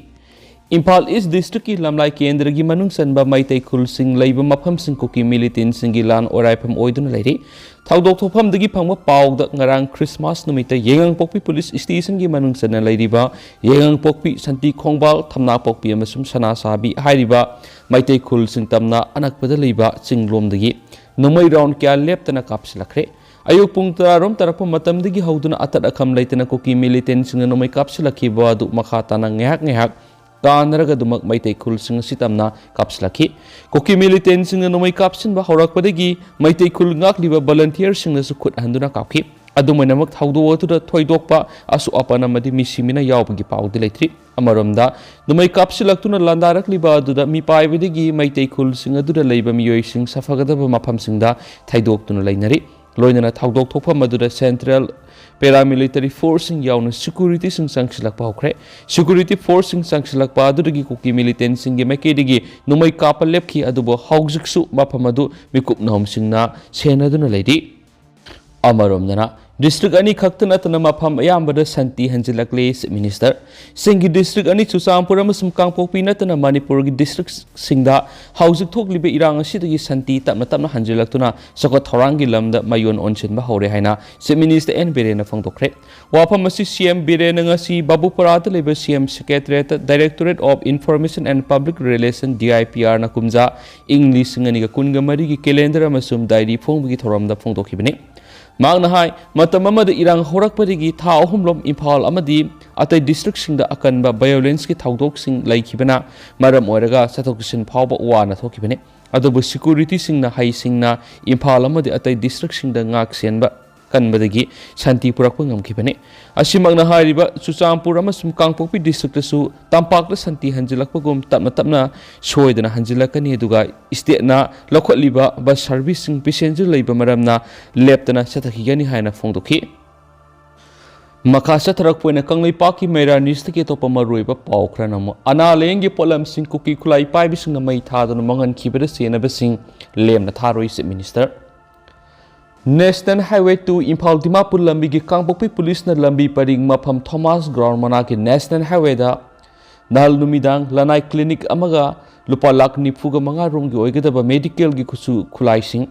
ꯏꯝꯐꯥꯜ ꯏꯁ ꯗꯤꯁꯇ꯭ꯔꯤꯛꯀꯤ ꯂꯝꯂꯥꯏ ꯀꯦꯟꯗ꯭ꯔꯒꯤ ꯃꯅꯨꯡ ꯆꯟꯕ ꯃꯩꯇꯩ ꯈꯨꯜꯁꯤꯡ ꯂꯩꯕ ꯃꯐꯝꯁꯤꯡ ꯀꯨꯀꯤ ꯃꯤꯂꯤꯇꯦꯟꯁꯤꯡꯒꯤ ꯂꯥꯟ ꯑꯣꯏꯔꯥꯏꯐꯝ ꯑꯣꯏꯗꯨꯅ ꯂꯩꯔꯤ꯫ ꯊꯧꯗꯣꯛ ꯊꯣꯛꯐꯝꯗꯒꯤ ꯐꯪꯕ ꯄꯥꯎꯗ ꯉꯔꯥꯡ ꯈ꯭ꯔꯤꯁꯃꯥꯁ ꯅꯨꯃꯤꯠꯇ ꯌꯥꯏꯉꯪꯄꯣꯛꯄꯤ ꯄꯨꯂꯤꯁ ꯁ꯭ꯇꯦꯁꯟꯒꯤ ꯃꯅꯨꯡ ꯆꯟꯅ ꯂꯩꯔꯤꯕ ꯌꯥꯏꯉꯪꯄꯣꯛꯄꯤ, ꯁꯟꯇꯤ ꯈꯣꯡꯕꯥꯜ, ꯊꯝꯅꯥꯄꯣꯛꯄꯤ ꯑꯃꯁꯨꯡ ꯁꯅꯥꯁꯥꯕꯤ ꯍꯥꯏꯔꯤꯕ ꯃꯩꯇꯩ ꯈꯨꯜꯁꯤꯡ ꯇꯝꯅ ꯑꯅꯛꯄꯗ ꯂꯩꯕ ꯆꯤꯡꯂꯣꯝꯗꯒꯤ ꯅꯣꯡꯃꯩ ꯔꯥꯎꯟ ꯀꯌꯥ ꯂꯦꯞꯇꯅ ꯀꯥꯞꯁꯤꯜꯂꯛꯈ꯭ꯔꯦ꯫ ꯑꯌꯨꯛ ꯄꯨꯡ ꯇꯔꯥꯔꯣꯝ ꯇꯥꯔꯛꯄ ꯃꯇꯝꯗꯒꯤ ꯍꯧꯗꯨꯅ ꯑꯇꯠ ꯑꯈꯝ ꯂꯩꯇꯅ ꯀꯨꯀꯤ ꯃꯤꯂꯤꯇꯦꯟꯁꯤꯡꯅ ꯅꯣꯡꯃꯩ ꯀꯥꯞꯁꯤꯜꯂꯛꯈꯤꯕ ꯑꯗꯨ ꯃꯈꯥ ꯇꯥꯅ ꯉꯥꯏꯍꯥꯛ ꯉꯥꯏꯍꯥꯛ ꯀꯥꯟꯅꯔꯒ ꯑꯗꯨꯃꯛ ꯃꯩꯇꯩ ꯈꯨꯜꯁꯤꯡ ꯑꯁꯤ ꯇꯝꯅ ꯀꯥꯞꯁꯤꯜꯂꯛꯈꯤ꯫ ꯀꯨꯀꯤ ꯃꯤꯂꯤꯇꯦꯟꯁꯤꯡꯅ ꯅꯣꯡꯃꯩ ꯀꯥꯞꯁꯤꯟꯕ ꯍꯧꯔꯛꯄꯗꯒꯤ ꯃꯩꯇꯩ ꯈꯨꯜ ꯉꯥꯛꯂꯤꯕ ꯚꯣꯂꯟꯇꯤꯌꯔꯁꯤꯡꯅꯁꯨ ꯈꯨꯠ ꯍꯟꯗꯨꯅ ꯀꯥꯞꯈꯤ꯫ ꯑꯗꯨꯃꯥꯏꯅꯃꯛ ꯊꯧꯗꯣꯛ ꯑꯗꯨꯗ ꯊꯣꯏꯗꯣꯛꯄ ꯑꯁꯣꯛ ꯑꯄꯟ ꯑꯃꯗꯤ ꯃꯤꯁꯤ ꯃꯤꯅ ꯌꯥꯎꯕꯒꯤ ꯄꯥꯎꯗꯤ ꯂꯩꯇ꯭ꯔꯤ꯫ ꯑꯃꯔꯣꯝꯗ, ꯅꯣꯡꯃꯩ ꯀꯥꯞꯁꯤꯜꯂꯛꯇꯨꯅ ꯂꯥꯟꯗꯥꯔꯛꯂꯤꯕ ꯑꯗꯨꯗ ꯃꯤꯄꯥꯏꯕꯗꯒꯤ ꯃꯩꯇꯩ ꯈꯨꯜꯁꯤꯡ ꯑꯗꯨꯗ ꯂꯩꯕ ꯃꯤꯑꯣꯏꯁꯤꯡ ꯁꯥꯐꯒꯗꯕ ꯃꯐꯝꯁꯤꯡꯗ ꯊꯩꯗꯣꯛꯇꯨꯅ ꯂꯩꯅꯔꯤ꯫ ꯂꯣꯏꯅꯅ ꯊꯧꯗꯣꯛ ꯊꯣꯛꯐꯝ ꯑꯗꯨꯗ ꯁꯦꯟꯇ꯭ꯔꯦꯜ ꯄꯦꯔꯥꯃꯤꯂꯤꯇꯔꯤ ꯐꯣꯔꯁꯁꯤꯡ ꯌꯥꯎꯅ ꯁꯦꯀ꯭ꯌꯨꯔꯤꯇꯤꯁꯤꯡ ꯆꯪꯁꯤꯜꯂꯛꯄ ꯍꯧꯈ꯭ꯔꯦ꯫ ꯁꯦꯀ꯭ꯌꯨꯔꯤꯇꯤ ꯐꯣꯔꯁꯁꯤꯡ ꯆꯪꯁꯤꯜꯂꯛꯄ ꯑꯗꯨꯗꯒꯤ ꯀꯨꯀꯤ ꯃꯤꯂꯤꯇꯦꯟꯁꯤꯡꯒꯤ ꯃꯥꯏꯀꯩꯗꯒꯤ ꯅꯣꯡꯃꯩ ꯀꯥꯞꯄ ꯂꯦꯞꯈꯤ, ꯑꯗꯨꯕꯨ ꯍꯧꯖꯤꯛꯁꯨ ꯃꯐꯝ ꯑꯗꯨ ꯃꯤꯀꯨꯞ ꯅꯍꯨꯝꯁꯤꯡꯅ ꯁꯦꯟꯅꯗꯨꯅ ꯂꯩꯔꯤ꯫ ꯑꯃꯔꯣꯝꯗꯅ, ꯗꯤꯁꯇ꯭ꯔꯤꯛ ꯑꯅꯤ ꯈꯛꯇ ꯅꯠꯇꯅ ꯃꯐꯝ ꯑꯌꯥꯝꯕꯗ ꯁꯥꯟꯇꯤ ꯍꯟꯖꯤꯜꯂꯛꯂꯦ, ꯆꯤꯐ ꯃꯤꯅꯤꯁꯇꯔ꯫ ꯆꯤꯡꯒꯤ ꯗꯤꯁꯇ꯭ꯔꯤꯛ ꯑꯅꯤ, ꯆꯨꯔꯆꯥꯟꯄꯨꯔ ꯑꯃꯁꯨꯡ ꯀꯥꯡꯄꯣꯛꯄꯤ ꯅꯠꯇꯅ ꯃꯅꯤꯄꯨꯔꯒꯤ ꯗꯤꯁꯇ꯭ꯔꯤꯛꯁꯤꯡꯗ ꯍꯧꯖꯤꯛ ꯊꯣꯛꯂꯤꯕ ꯏꯔꯥꯡ ꯑꯁꯤꯗꯒꯤ ꯁꯥꯟꯇꯤ ꯇꯞꯅ ꯇꯞꯅ ꯍꯟꯖꯤꯜꯂꯛꯇꯨꯅ ꯆꯥꯎꯈꯠ ꯊꯧꯔꯥꯡꯒꯤ ꯂꯝꯗ ꯃꯌꯣꯟ ꯑꯣꯟꯁꯤꯟꯕ ꯍꯧꯔꯦ ꯍꯥꯏꯅ ꯆꯤꯐ ꯃꯤꯅꯤꯁꯇꯔ ꯑꯦꯟ ꯕꯤꯔꯦꯟꯅ ꯐꯣꯡꯗꯣꯛꯈ꯭ꯔꯦ꯫ ꯋꯥꯐꯝ ꯑꯁꯤ ꯁꯤ ꯑꯦꯝ ꯕꯤꯔꯦꯟꯅ ꯉꯁꯤ ꯕꯥꯕꯨꯄꯥꯔꯥꯗ ꯂꯩꯕ ꯁꯤ M ꯁꯦꯀ꯭ꯔꯦꯇꯔꯤꯌꯦꯠꯇ Directorate of Information and Public Relation, D I P R ꯅ ꯀꯨꯝꯖꯥ ꯏꯪ ꯂꯤꯁꯤꯡ ꯑꯅꯤꯒ ꯀꯨꯟꯒ ꯃꯔꯤꯒꯤ ꯀꯦꯂꯦꯟꯗꯔ ꯑꯃꯁꯨꯡ ꯗꯥꯏꯔꯤ ꯐꯣꯡꯕꯒꯤ ꯊꯧꯔꯝꯗ ꯐꯣꯡꯗꯣꯛꯈꯤꯕꯅꯤ꯫ ꯃꯍꯥꯛꯅ ꯍꯥꯏ, ꯃꯇꯝ ꯑꯃꯗ ꯏꯔꯥꯡ ꯍꯧꯔꯛꯄꯗꯒꯤ ꯊꯥ ꯑꯍꯨꯝꯂꯣꯝ ꯏꯝꯐꯥꯜ ꯑꯃꯗꯤ ꯑꯇꯩ ꯗꯤꯁꯇ꯭ꯔꯤꯛꯁꯤꯡꯗ ꯑꯀꯟꯕ ꯚꯥꯏꯑꯣꯂꯦꯟꯁꯀꯤ ꯊꯧꯗꯣꯛꯁꯤꯡ ꯂꯩꯈꯤꯕꯅ ꯃꯔꯝ ꯑꯣꯏꯔꯒ ꯆꯠꯊꯣꯛ ꯆꯠꯁꯤꯟ ꯐꯥꯎꯕ ꯋꯥꯅ ꯊꯣꯛꯈꯤꯕꯅꯤ꯫ ꯑꯗꯨꯕꯨ ꯁꯦꯀ꯭ꯌꯨꯔꯤꯇꯤꯁꯤꯡꯅ ꯍꯩꯁꯤꯡꯅ ꯏꯝꯐꯥꯜ ꯑꯃꯗꯤ ꯑꯇꯩ ꯗꯤꯁꯇ꯭ꯔꯤꯛꯁꯤꯡꯗ ꯉꯥꯛ ꯁꯦꯟꯕ ꯀꯟꯕꯗꯒꯤ ꯁꯥꯟꯇꯤ ꯄꯨꯔꯛꯄ ꯉꯝꯈꯤꯕꯅꯤ꯫ ꯑꯁꯤꯃꯛꯅ ꯍꯥꯏꯔꯤꯕ ꯆꯨꯔꯆꯥꯟꯄꯨꯔ ꯑꯃꯁꯨꯡ ꯀꯥꯡꯄꯣꯛꯄꯤ ꯗꯤꯁꯇ꯭ꯔꯤꯛꯇꯁꯨ ꯇꯝꯄꯥꯛꯇ ꯁꯥꯟꯇꯤ ꯍꯟꯖꯤꯜꯂꯛꯄꯒꯨꯝ ꯇꯞꯅ ꯇꯞꯅ ꯁꯣꯏꯗꯅ ꯍꯟꯖꯤꯜꯂꯛꯀꯅꯤ, ꯑꯗꯨꯒ ꯁ꯭ꯇꯦꯠꯅ ꯂꯧꯈꯠꯂꯤꯕ ꯕꯁ ꯁꯔꯚꯤꯁꯁꯤꯡ ꯄꯦꯁꯦꯟꯖꯔ ꯂꯩꯕ ꯃꯔꯝꯅ ꯂꯦꯞꯇꯅ ꯆꯠꯊꯈꯤꯒꯅꯤ ꯍꯥꯏꯅ ꯐꯣꯡꯗꯣꯛꯈꯤ꯫ ꯃꯈꯥ ꯆꯠꯊꯔꯛꯄ ꯑꯣꯏꯅ ꯀꯪꯂꯩꯄꯥꯛꯀꯤ ꯃꯩꯔꯥ ꯅ꯭ꯌꯨꯁꯇꯒꯤ ꯑꯇꯣꯞꯄ ꯃꯔꯨꯑꯣꯏꯕ ꯄꯥꯎ ꯈꯔꯅ ꯑꯃꯨꯛ, ꯑꯅꯥ ꯂꯥꯌꯦꯡꯒꯤ ꯄꯣꯠꯂꯝꯁꯤꯡ ꯀꯨꯀꯤ ꯈꯨꯠꯂꯥꯏ ꯄꯥꯏꯕꯁꯤꯡꯅ ꯃꯩ ꯊꯥꯗꯨꯅ ꯃꯥꯡꯍꯟꯈꯤꯕꯗ ꯆꯦꯟꯅꯕꯁꯤꯡ ꯂꯦꯝꯅ ꯊꯥꯔꯣꯏ, chief minister. National highway two Imphal Dimapur ꯂꯝꯕꯤꯒꯤ ꯀꯥꯡꯄꯣꯛꯄꯤ ꯄꯨꯂꯤꯁꯅ ꯂꯝꯕꯤ ꯄꯔꯤꯡ ꯃꯐꯝ ꯊꯣꯃꯥꯁ ꯒ꯭ꯔꯥꯎꯟ ꯃꯅꯥꯛꯀꯤ ꯅꯦꯁꯅꯦꯜ ꯍꯥꯏꯋꯦꯗ ꯅꯍꯥꯜ ꯅꯨꯃꯤꯗꯥꯡ ꯂꯅꯥꯏ ꯀ꯭ꯂꯤꯅꯤꯛ ꯑꯃꯒ ꯂꯨꯄꯥ ꯂꯥꯈ ꯅꯤꯐꯨꯒ ꯃꯉꯥ ꯔꯣꯝꯒꯤ ꯑꯣꯏꯒꯗꯕ ꯃꯦꯗꯤꯀꯦꯜꯒꯤ ꯈꯨꯠꯁꯨ ꯈꯨꯠꯂꯥꯏꯁꯤꯡ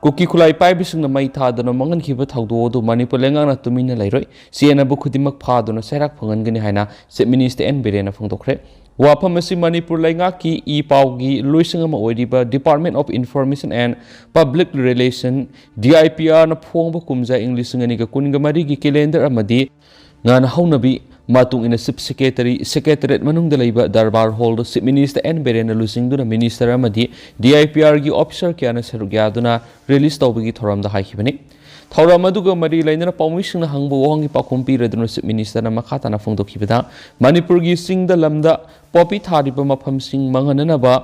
ꯀꯨꯀꯤ ꯈꯨꯠꯂꯥꯏ ꯄꯥꯏꯕꯁꯤꯡꯅ ꯃꯩ ꯊꯥꯗꯨꯅ ꯃꯥꯡꯍꯟꯈꯤꯕ ꯊꯧꯗꯣꯛ ꯑꯗꯨ ꯃꯅꯤꯄꯨꯔ ꯂꯩꯉꯥꯛꯅ ꯇꯨꯃꯤꯟꯅ ꯂꯩꯔꯣꯏ, ꯆꯦꯟꯅꯕ ꯈꯨꯗꯤꯡꯃꯛ ꯐꯥꯗꯨꯅ ꯆꯩꯔꯥꯛ ꯐꯪꯍꯟꯒꯅꯤ ꯍꯥꯏꯅ Chief Minister N ꯕꯤꯔꯦꯟꯅ ꯐꯣꯡꯗꯣꯛꯈ꯭ꯔꯦ꯫ ꯋꯥꯐꯝ ꯑꯁꯤ ꯃꯅꯤꯄꯨꯔ ꯂꯩꯉꯥꯛꯀꯤ ꯏ ꯄꯥꯎꯒꯤ ꯂꯣꯏꯁꯪ ꯑꯃ ꯑꯣꯏꯔꯤꯕ Department of Information and Public Relation, D I P R ꯅ ꯐꯣꯡꯕ ꯀꯨꯝꯖꯥ ꯏꯪ ꯂꯤꯁꯤꯡ ꯑꯅꯤꯒ ꯀꯨꯟꯒ ꯃꯔꯤꯒꯤ ꯀꯦꯂꯦꯟꯗꯔ ꯑꯃꯗꯤ ꯉꯥꯅ ꯍꯧꯅꯕꯤ ꯃꯇꯨꯡ ꯏꯟꯅ Chief Secretary, Secretariat ꯃꯅꯨꯡꯗ ꯂꯩꯕ ꯗꯔꯕꯥꯔ ꯍꯣꯜꯗ Chief Minister N ꯕꯤꯔꯦꯟꯅ ꯂꯨꯆꯤꯡꯗꯨꯅ ꯃꯤꯅꯤꯁꯇꯔ ꯑꯃꯗꯤ D I P R ꯒꯤ ꯑꯣꯐꯤꯁꯥꯔ ꯀꯌꯥꯅ ꯁꯔꯨꯛ ꯌꯥꯗꯨꯅ ꯔꯤꯂꯤꯖ ꯇꯧꯕꯒꯤ ꯊꯧꯔꯝꯗ ꯍꯥꯏꯈꯤꯕꯅꯤ꯫ ꯊꯧꯔꯝ ꯑꯗꯨꯒ ꯃꯔꯤ ꯂꯩꯅꯅ ꯄꯥꯎꯃꯤꯁꯤꯡꯅ ꯍꯪꯕ ꯋꯥꯍꯪꯒꯤ ꯄꯥꯎꯈꯨꯝ ꯄꯤꯔꯗꯨꯅ Chief Minister ꯅ ꯃꯈꯥ ꯇꯥꯅ ꯐꯣꯡꯗꯣꯛꯈꯤꯕꯗ, ꯃꯅꯤꯄꯨꯔꯒꯤ ꯆꯤꯡꯗ ꯂꯝꯗ ꯄꯣꯄꯤ ꯊꯥꯔꯤꯕ ꯃꯐꯝꯁꯤꯡ ꯃꯥꯡꯍꯟꯅꯅꯕ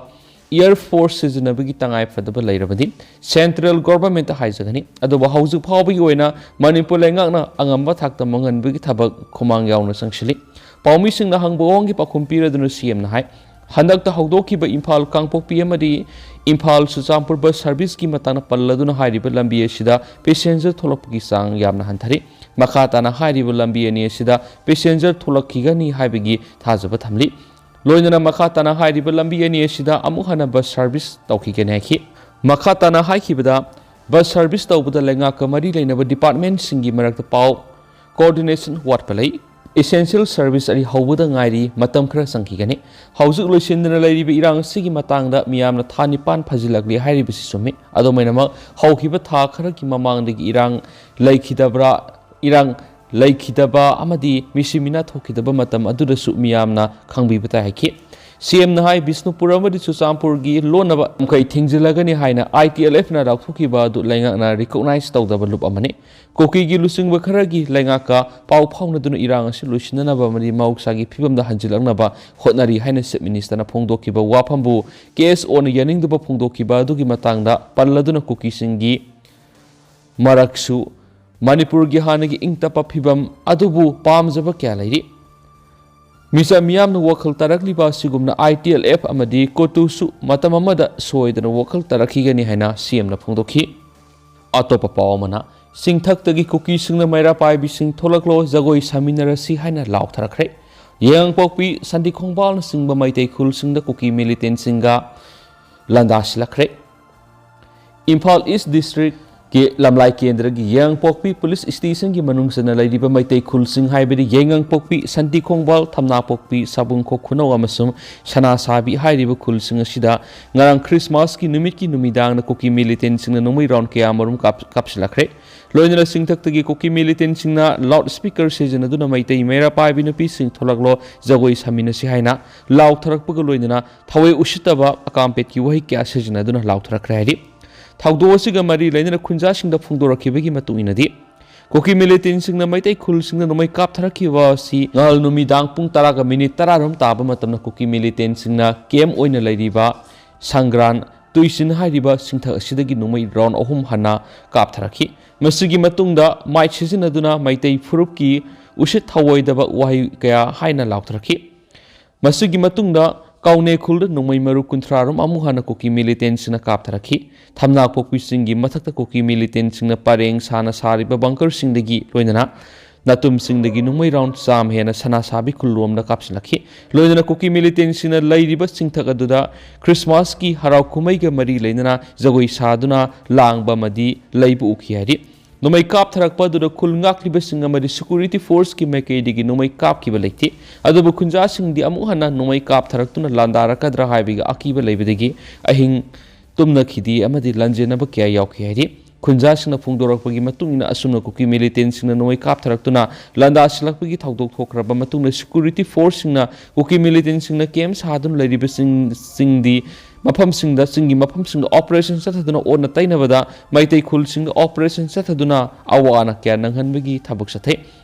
Air Force ꯁꯤꯖꯤꯟꯅꯕꯒꯤ ꯇꯉꯥꯏ ꯐꯗꯕ ꯂꯩꯔꯕꯗꯤ Central Government ꯇ ꯍꯥꯏꯖꯒꯅꯤ꯫ ꯑꯗꯨꯕꯨ ꯍꯧꯖꯤꯛ ꯐꯥꯎꯕꯒꯤ ꯑꯣꯏꯅ ꯃꯅꯤꯄꯨꯔ ꯂꯩꯉꯥꯛꯅ ꯑꯉꯝꯕ ꯊꯥꯛꯇ ꯃꯥꯡꯍꯟꯕꯒꯤ ꯊꯕꯛ ꯈꯨꯃꯥꯡ ꯌꯥꯎꯅ ꯆꯪꯁꯤꯜꯂꯤ꯫ ꯄꯥꯎꯃꯤꯁꯤꯡꯅ ꯍꯪꯕ ꯋꯥꯍꯪꯒꯤ ꯄꯥꯎꯈꯨꯝ ꯄꯤꯔꯗꯨꯅ C M ꯅ ꯍꯥꯏ, ꯍꯟꯗꯛꯇ ꯍꯧꯗꯣꯛꯈꯤꯕ ꯏꯝꯐꯥꯜ ꯀꯥꯡꯄꯣꯛꯄꯤ ꯑꯃꯗꯤ ꯏꯝꯐꯥꯜ ꯆꯨꯔꯆꯥꯟꯄꯨꯔ bus service ꯀꯤ ꯃꯇꯥꯡꯗ ꯄꯜꯂꯗꯨꯅ ꯍꯥꯏꯔꯤꯕ ꯂꯝꯕꯤ ꯑꯁꯤꯗ passenger ꯊꯣꯛꯂꯛꯄꯒꯤ ꯆꯥꯡ ꯌꯥꯝꯅ ꯍꯟꯊꯔꯤ꯫ ꯃꯈꯥ ꯇꯥꯅ ꯍꯥꯏꯔꯤꯕ ꯂꯝꯕꯤ ꯑꯅꯤ ꯑꯁꯤꯗ passenger ꯊꯣꯛꯂꯛꯈꯤꯒꯅꯤ ꯍꯥꯏꯕꯒꯤ ꯊꯥꯖꯕ ꯊꯝꯂꯤ꯫ ꯂꯣꯏꯅꯅ ꯃꯈꯥ ꯇꯥꯅ ꯍꯥꯏꯔꯤꯕ ꯂꯝꯕꯤ ꯑꯅꯤ ꯑꯁꯤꯗ ꯑꯃꯨꯛ ꯍꯟꯅ bus service ꯇꯧꯈꯤꯒꯅꯤ ꯍꯥꯏꯈꯤ꯫ ꯃꯈꯥ ꯇꯥꯅ ꯍꯥꯏꯈꯤꯕꯗ, bus service ꯇꯧꯕꯗ ꯂꯩꯉꯥꯛꯀ ꯃꯔꯤ ꯂꯩꯅꯕ department ꯁꯤꯡꯒꯤ ꯃꯔꯛꯇ ꯄꯥꯎ coordination ꯋꯥꯠꯄ ꯂꯩ꯫ Essential service ꯑꯅꯤ ꯍꯧꯕꯗ ꯉꯥꯏꯔꯤ, ꯃꯇꯝ ꯈꯔ ꯆꯪꯈꯤꯒꯅꯤ꯫ ꯍꯧꯖꯤꯛ ꯂꯣꯏꯁꯤꯟꯗꯅ ꯂꯩꯔꯤꯕ ꯏꯔꯥꯡ ꯑꯁꯤꯒꯤ ꯃꯇꯥꯡꯗ ꯃꯤꯌꯥꯝꯅ ꯊꯥ ꯅꯤꯄꯥꯟ ꯐꯥꯖꯤꯜꯂꯛꯂꯤ ꯍꯥꯏꯔꯤꯕꯁꯤ ꯆꯨꯝꯃꯤ꯫ ꯑꯗꯨꯃꯥꯏꯅꯃꯛ, ꯍꯧꯈꯤꯕ ꯊꯥ ꯈꯔꯒꯤ ꯃꯃꯥꯡꯗꯒꯤ ꯏꯔꯥꯡ ꯂꯩꯈꯤꯗꯕ꯭ꯔꯥ, ꯏꯔꯥꯡ ꯂꯩꯈꯤꯗꯕ ꯑꯃꯗꯤ ꯃꯤꯁꯤ ꯃꯤꯅꯥ ꯊꯣꯛꯈꯤꯗꯕ ꯃꯇꯝ ꯑꯗꯨꯗꯁꯨ ꯃꯤꯌꯥꯝꯅ ꯈꯪꯕꯤꯕ ꯇꯥꯏ ꯍꯥꯏꯈꯤ꯫ C M ꯅ ꯍꯥꯏ, ꯕꯤꯁꯅꯨꯄꯨꯔ ꯑꯃꯗꯤ ꯆꯨꯔꯆꯥꯟꯄꯨꯔꯒꯤ ꯂꯣꯟꯅꯕ ꯉꯝꯈꯩ ꯊꯤꯡꯖꯤꯜꯂꯒꯅꯤ ꯍꯥꯏꯅ I T L F ꯅ ꯂꯥꯎꯊꯣꯛꯈꯤꯕ ꯑꯗꯨ ꯂꯩꯉꯥꯛꯅ recognize ꯇꯧꯗꯕ ꯂꯨꯞ ꯑꯃꯅꯤ꯫ ꯀꯨꯀꯤꯒꯤ ꯂꯨꯆꯤꯡꯕ ꯈꯔꯒꯤ ꯂꯩꯉꯥꯛꯀ ꯄꯥꯎ ꯐꯥꯎꯅꯗꯨꯅ ꯏꯔꯥꯡ ꯑꯁꯤ ꯂꯣꯏꯁꯤꯟꯅꯅꯕ ꯑꯃꯗꯤ ꯃꯍꯧꯁꯥꯒꯤ ꯐꯤꯕꯝꯗ ꯍꯟꯖꯤꯜꯂꯛꯅꯕ ꯍꯣꯠꯅꯔꯤ ꯍꯥꯏꯅ Chief Minister ꯅ ꯐꯣꯡꯗꯣꯛꯈꯤꯕ ꯋꯥꯐꯝꯕꯨ K S O ꯅ ꯌꯥꯅꯤꯡꯗꯕ ꯐꯣꯡꯗꯣꯛꯈꯤꯕ ꯑꯗꯨꯒꯤ ꯃꯇꯥꯡꯗ ꯄꯜꯂꯗꯨꯅ ꯀꯨꯀꯤꯁꯤꯡꯒꯤ ꯃꯔꯛꯁꯨ ꯃꯅꯤꯄꯨꯔꯒꯤ ꯍꯥꯟꯅꯒꯤ ꯏꯪ ꯇꯞꯄ ꯐꯤꯕꯝ ꯑꯗꯨꯕꯨ ꯄꯥꯝꯖꯕ ꯀꯌꯥ ꯂꯩꯔꯤ꯫ ꯃꯤꯆꯝ ꯃꯤꯌꯥꯝꯅ ꯋꯥꯈꯜ ꯇꯥꯔꯛꯂꯤꯕ ꯑꯁꯤꯒꯨꯝꯅ I T L F ꯑꯃꯗꯤ ꯀꯣꯇꯨꯁꯨ ꯃꯇꯝ ꯑꯃꯗ ꯁꯣꯏꯗꯅ ꯋꯥꯈꯜ ꯇꯥꯔꯛꯈꯤꯒꯅꯤ ꯍꯥꯏꯅ C M ꯅ ꯐꯣꯡꯗꯣꯛꯈꯤ꯫ ꯑꯇꯣꯞꯄ ꯄꯥꯎ ꯑꯃꯅ, ꯆꯤꯡꯊꯛꯇꯒꯤ ꯀꯨꯀꯤꯁꯤꯡꯅ ꯃꯩꯔꯥ ꯄꯥꯏꯕꯤꯁꯤꯡ ꯊꯣꯛꯂꯛꯂꯣ, ꯖꯒꯣꯏ ꯁꯥꯃꯤꯟꯅꯔꯁꯤ ꯍꯥꯏꯅ ꯂꯥꯎꯊꯔꯛꯈ꯭ꯔꯦ꯫ ꯌꯥꯏꯉꯪꯄꯣꯛꯄꯤ, ꯁꯟꯗꯤ ꯈꯣꯡꯕꯥꯜꯅꯆꯤꯡꯕ ꯃꯩꯇꯩ ꯈꯨꯜꯁꯤꯡꯗ ꯀꯨꯀꯤ ꯃꯤꯂꯤꯇꯦꯟꯁꯤꯡꯒ ꯂꯥꯟꯗꯥꯁꯤꯜꯂꯛꯈ꯭ꯔꯦ꯫ ꯏꯝꯐꯥꯜ ꯏꯁ ꯗꯤꯁꯇ꯭ꯔꯤꯛꯀꯤ ꯂꯝꯂꯥꯏ ꯀꯦꯟꯗ꯭ꯔꯒꯤ ꯌꯥꯏꯉꯪꯄꯣꯛꯄꯤ ꯄꯨꯂꯤꯁ ꯁ꯭ꯇꯦꯁꯟꯒꯤ ꯃꯅꯨꯡ ꯆꯟꯅ ꯂꯩꯔꯤꯕ ꯃꯩꯇꯩ ꯈꯨꯜꯁꯤꯡ ꯍꯥꯏꯕꯗꯤ ꯌꯥꯏꯉꯪꯄꯣꯛꯄꯤ, ꯁꯟꯗꯤ ꯈꯣꯡꯕꯥꯜ, ꯊꯝꯅꯥꯄꯣꯛꯄꯤ, ꯁꯥꯕꯨꯡꯈꯣꯛ ꯈꯨꯅꯧ ꯑꯃꯁꯨꯡ ꯁꯅꯥꯁꯥꯕꯤ ꯍꯥꯏꯔꯤꯕ ꯈꯨꯜꯁꯤꯡ ꯑꯁꯤꯗ ꯉꯔꯥꯡ ꯈ꯭ꯔꯤꯁꯃꯥꯁꯀꯤ ꯅꯨꯃꯤꯠꯀꯤ ꯅꯨꯃꯤꯗꯥꯡꯗ ꯀꯨꯀꯤ ꯃꯤꯂꯤꯇꯦꯟꯁꯤꯡꯅ ꯅꯣꯡꯃꯩ ꯔꯥꯎꯟ ꯀꯌꯥ ꯑꯃꯔꯣꯝ ꯀꯥꯞ-, ꯀꯥꯞꯁꯤꯜꯂꯛꯈ꯭ꯔꯦ꯫ ꯂꯣꯏꯅꯅ ꯆꯤꯡꯊꯛꯇꯒꯤ ꯀꯨꯀꯤ ꯃꯤꯂꯤꯇꯦꯟꯁꯤꯡꯅ ꯂꯥꯎꯗ ꯁ꯭ꯄꯤꯀꯔ ꯁꯤꯖꯤꯟꯅꯗꯨꯅ ꯃꯩꯇꯩ ꯃꯩꯔꯥ ꯄꯥꯏꯕꯤ ꯅꯨꯄꯤꯁꯤꯡ ꯊꯣꯛꯂꯛꯂꯣ, ꯖꯒꯣꯏ ꯁꯥꯃꯤꯟꯅꯁꯤ ꯍꯥꯏꯅ ꯂꯥꯎꯊꯔꯛꯄꯒ ꯂꯣꯏꯅꯅ ꯊꯋꯥꯏ ꯎꯁꯤꯠꯇꯕ ꯑꯀꯥꯝꯄꯦꯠꯀꯤ ꯋꯥꯍꯩ ꯀꯌꯥ ꯁꯤꯖꯤꯟꯅꯗꯨꯅ ꯂꯥꯎꯊꯔꯛꯈ꯭ꯔꯦ ꯍꯥꯏꯔꯤ꯫ ꯊꯧꯗꯣꯛ ꯑꯁꯤꯒ ꯃꯔꯤ ꯂꯩꯅꯅ ꯈꯨꯟꯖꯥꯁꯤꯡꯗ ꯐꯣꯡꯗꯣꯔꯛꯈꯤꯕꯒꯤ ꯃꯇꯨꯡ ꯏꯟꯅꯗꯤ, ꯀꯨꯀꯤ ꯃꯤꯂꯤꯇꯦꯟꯁꯤꯡꯅ ꯃꯩꯇꯩ ꯈꯨꯜꯁꯤꯡꯗ ꯅꯣꯡꯃꯩ ꯀꯥꯞꯊꯔꯛꯈꯤꯕ ꯑꯁꯤ ꯉꯍꯜ ꯅꯨꯃꯤꯗꯥꯡ ꯄꯨꯡ ꯇꯔꯥꯒ ꯃꯤꯅꯤꯠ ꯇꯔꯥ ꯔꯣꯝ ꯇꯥꯕ ꯃꯇꯝꯗ ꯀꯨꯀꯤ ꯃꯤꯂꯤꯇꯦꯟꯁꯤꯡꯅ ꯀꯦꯝ ꯑꯣꯏꯅ ꯂꯩꯔꯤꯕ ꯁꯪꯒ꯭ꯔꯥꯟ ꯇꯨꯏꯁꯤꯟ ꯍꯥꯏꯔꯤꯕ ꯆꯤꯡꯊꯛ ꯑꯁꯤꯗꯒꯤ ꯅꯣꯡꯃꯩ ꯔꯥꯎꯟ ꯑꯍꯨꯝ ꯍꯟꯅ ꯀꯥꯞꯊꯔꯛꯈꯤ꯫ ꯃꯁꯤꯒꯤ ꯃꯇꯨꯡꯗ ꯃꯥꯏꯛ ꯁꯤꯖꯤꯟꯅꯗꯨꯅ ꯃꯩꯇꯩ ꯐꯨꯔꯨꯞꯀꯤ ꯎꯁꯤꯠ ꯊꯑꯣꯏꯗꯕ ꯋꯥꯍꯩ ꯀꯌꯥ ꯍꯥꯏꯅ ꯂꯥꯎꯊꯔꯛꯈꯤ꯫ ꯃꯁꯤꯒꯤ ꯃꯇꯨꯡꯗ ꯀꯥꯎꯅꯦ ꯈꯨꯜꯗ ꯅꯣꯡꯃꯩ ꯃꯔꯨ ꯀꯨꯟꯊ꯭ꯔꯥ ꯔꯣꯝ ꯑꯃꯨꯛ ꯍꯟꯅ ꯀꯨꯀꯤ ꯃꯤꯂꯤꯇꯦꯟꯁꯤꯡꯅ ꯀꯥꯞꯊꯔꯛꯈꯤ꯫ ꯊꯝꯅꯥꯄꯣꯛꯄꯤ ꯆꯤꯡꯒꯤ ꯃꯊꯛꯇ ꯀꯨꯀꯤ ꯃꯤꯂꯤꯇꯦꯟꯁꯤꯡꯅ ꯄꯔꯦꯡ ꯁꯥꯅ ꯁꯥꯔꯤꯕ ꯕꯪꯀꯔꯁꯤꯡꯗꯒꯤ ꯂꯣꯏꯅꯅ ꯅꯥꯇꯨꯝꯁꯤꯡꯗꯒꯤ ꯅꯣꯡꯃꯩ ꯔꯥꯎꯟ ꯆꯥꯝꯃ ꯍꯦꯟꯅ ꯁꯅꯥꯁꯥꯕꯤ ꯈꯨꯜꯂꯣꯝꯗ ꯀꯥꯞꯁꯤꯜꯂꯛꯈꯤ꯫ ꯂꯣꯏꯅꯅ ꯀꯨꯀꯤ ꯃꯤꯂꯤꯇꯦꯟꯁꯤꯡꯅ ꯂꯩꯔꯤꯕ ꯆꯤꯡꯊꯛ ꯑꯗꯨꯗ ꯈ꯭ꯔꯤꯁꯃꯥꯁꯀꯤ ꯍꯔꯥꯎ ꯀꯨꯝꯍꯩꯒ ꯃꯔꯤ ꯂꯩꯅꯅ ꯖꯒꯣꯏ ꯁꯥꯗꯨꯅ ꯂꯥꯡꯕ ꯑꯃꯗꯤ ꯂꯩꯕ ꯎꯈꯤ ꯍꯥꯏꯔꯤ꯫ ꯅꯣꯡꯃꯩ ꯀꯥꯞꯊꯔꯛꯄ ꯑꯗꯨꯗ ꯈꯨꯜ ꯉꯥꯛꯂꯤꯕꯁꯤꯡ ꯑꯃꯗꯤ ꯁꯦꯀ꯭ꯌꯨꯔꯤꯇꯤ ꯐꯣꯔꯁꯀꯤ ꯃꯥꯏꯀꯩꯗꯒꯤ ꯅꯣꯡꯃꯩ ꯀꯥꯞꯈꯤꯕ ꯂꯩꯇꯦ꯫ ꯑꯗꯨꯕꯨ ꯈꯨꯟꯖꯥꯁꯤꯡꯗꯤ ꯑꯃꯨꯛ ꯍꯟꯅ ꯅꯣꯡꯃꯩ ꯀꯥꯞꯊꯔꯛꯇꯨꯅ ꯂꯥꯟꯗꯥꯔꯛꯀꯗ꯭ꯔꯥ ꯍꯥꯏꯕꯒꯤ ꯑꯀꯤꯕ ꯂꯩꯕꯗꯒꯤ ꯑꯍꯤꯡ ꯇꯨꯝꯅꯈꯤꯗꯦ ꯑꯃꯗꯤ ꯂꯥꯟꯖꯦꯟꯅꯕ ꯀꯌꯥ ꯌꯥꯎꯈꯤ ꯍꯥꯏꯔꯤ꯫ ꯈꯨꯟꯖꯥꯁꯤꯡꯅ ꯐꯣꯡꯗꯣꯔꯛꯄꯒꯤ ꯃꯇꯨꯡ ꯏꯟꯅ, ꯑꯁꯨꯝꯅ ꯀꯨꯀꯤ ꯃꯤꯂꯤꯇꯦꯟꯁꯤꯡꯅ ꯅꯣꯡꯃꯩ ꯀꯥꯞꯊꯔꯛꯇꯨꯅ ꯂꯥꯟꯗꯥꯁꯤꯜꯂꯛꯄꯒꯤ ꯊꯧꯗꯣꯛ ꯊꯣꯛꯈ꯭ꯔꯕ ꯃꯇꯨꯡꯗ, ꯁꯦꯀ꯭ꯌꯨꯔꯤꯇꯤ ꯐꯣꯔꯁꯁꯤꯡꯅ ꯀꯨꯀꯤ ꯃꯤꯂꯤꯇꯦꯟꯁꯤꯡꯅ ꯀꯦꯝ ꯁꯥꯗꯨꯅ ꯂꯩꯔꯤꯕꯁꯤꯡ, ꯁꯤꯡꯗꯤ ꯃꯐꯝꯁꯤꯡꯗ, ꯆꯤꯡꯒꯤ ꯃꯐꯝꯁꯤꯡꯗ ꯑꯣꯄꯔꯦꯁꯟ ꯆꯠꯊꯗꯨꯅ ꯑꯣꯟꯅ ꯇꯩꯅꯕꯗ ꯃꯩꯇꯩ ꯈꯨꯜꯁꯤꯡꯗ ꯑꯣꯄꯔꯦꯁꯟ ꯆꯠꯊꯗꯨꯅ ꯑꯋꯥ ꯑꯅꯥ ꯀꯌꯥ ꯅꯪꯍꯟꯕꯒꯤ ꯊꯕꯛ ꯆꯠꯊꯩ꯫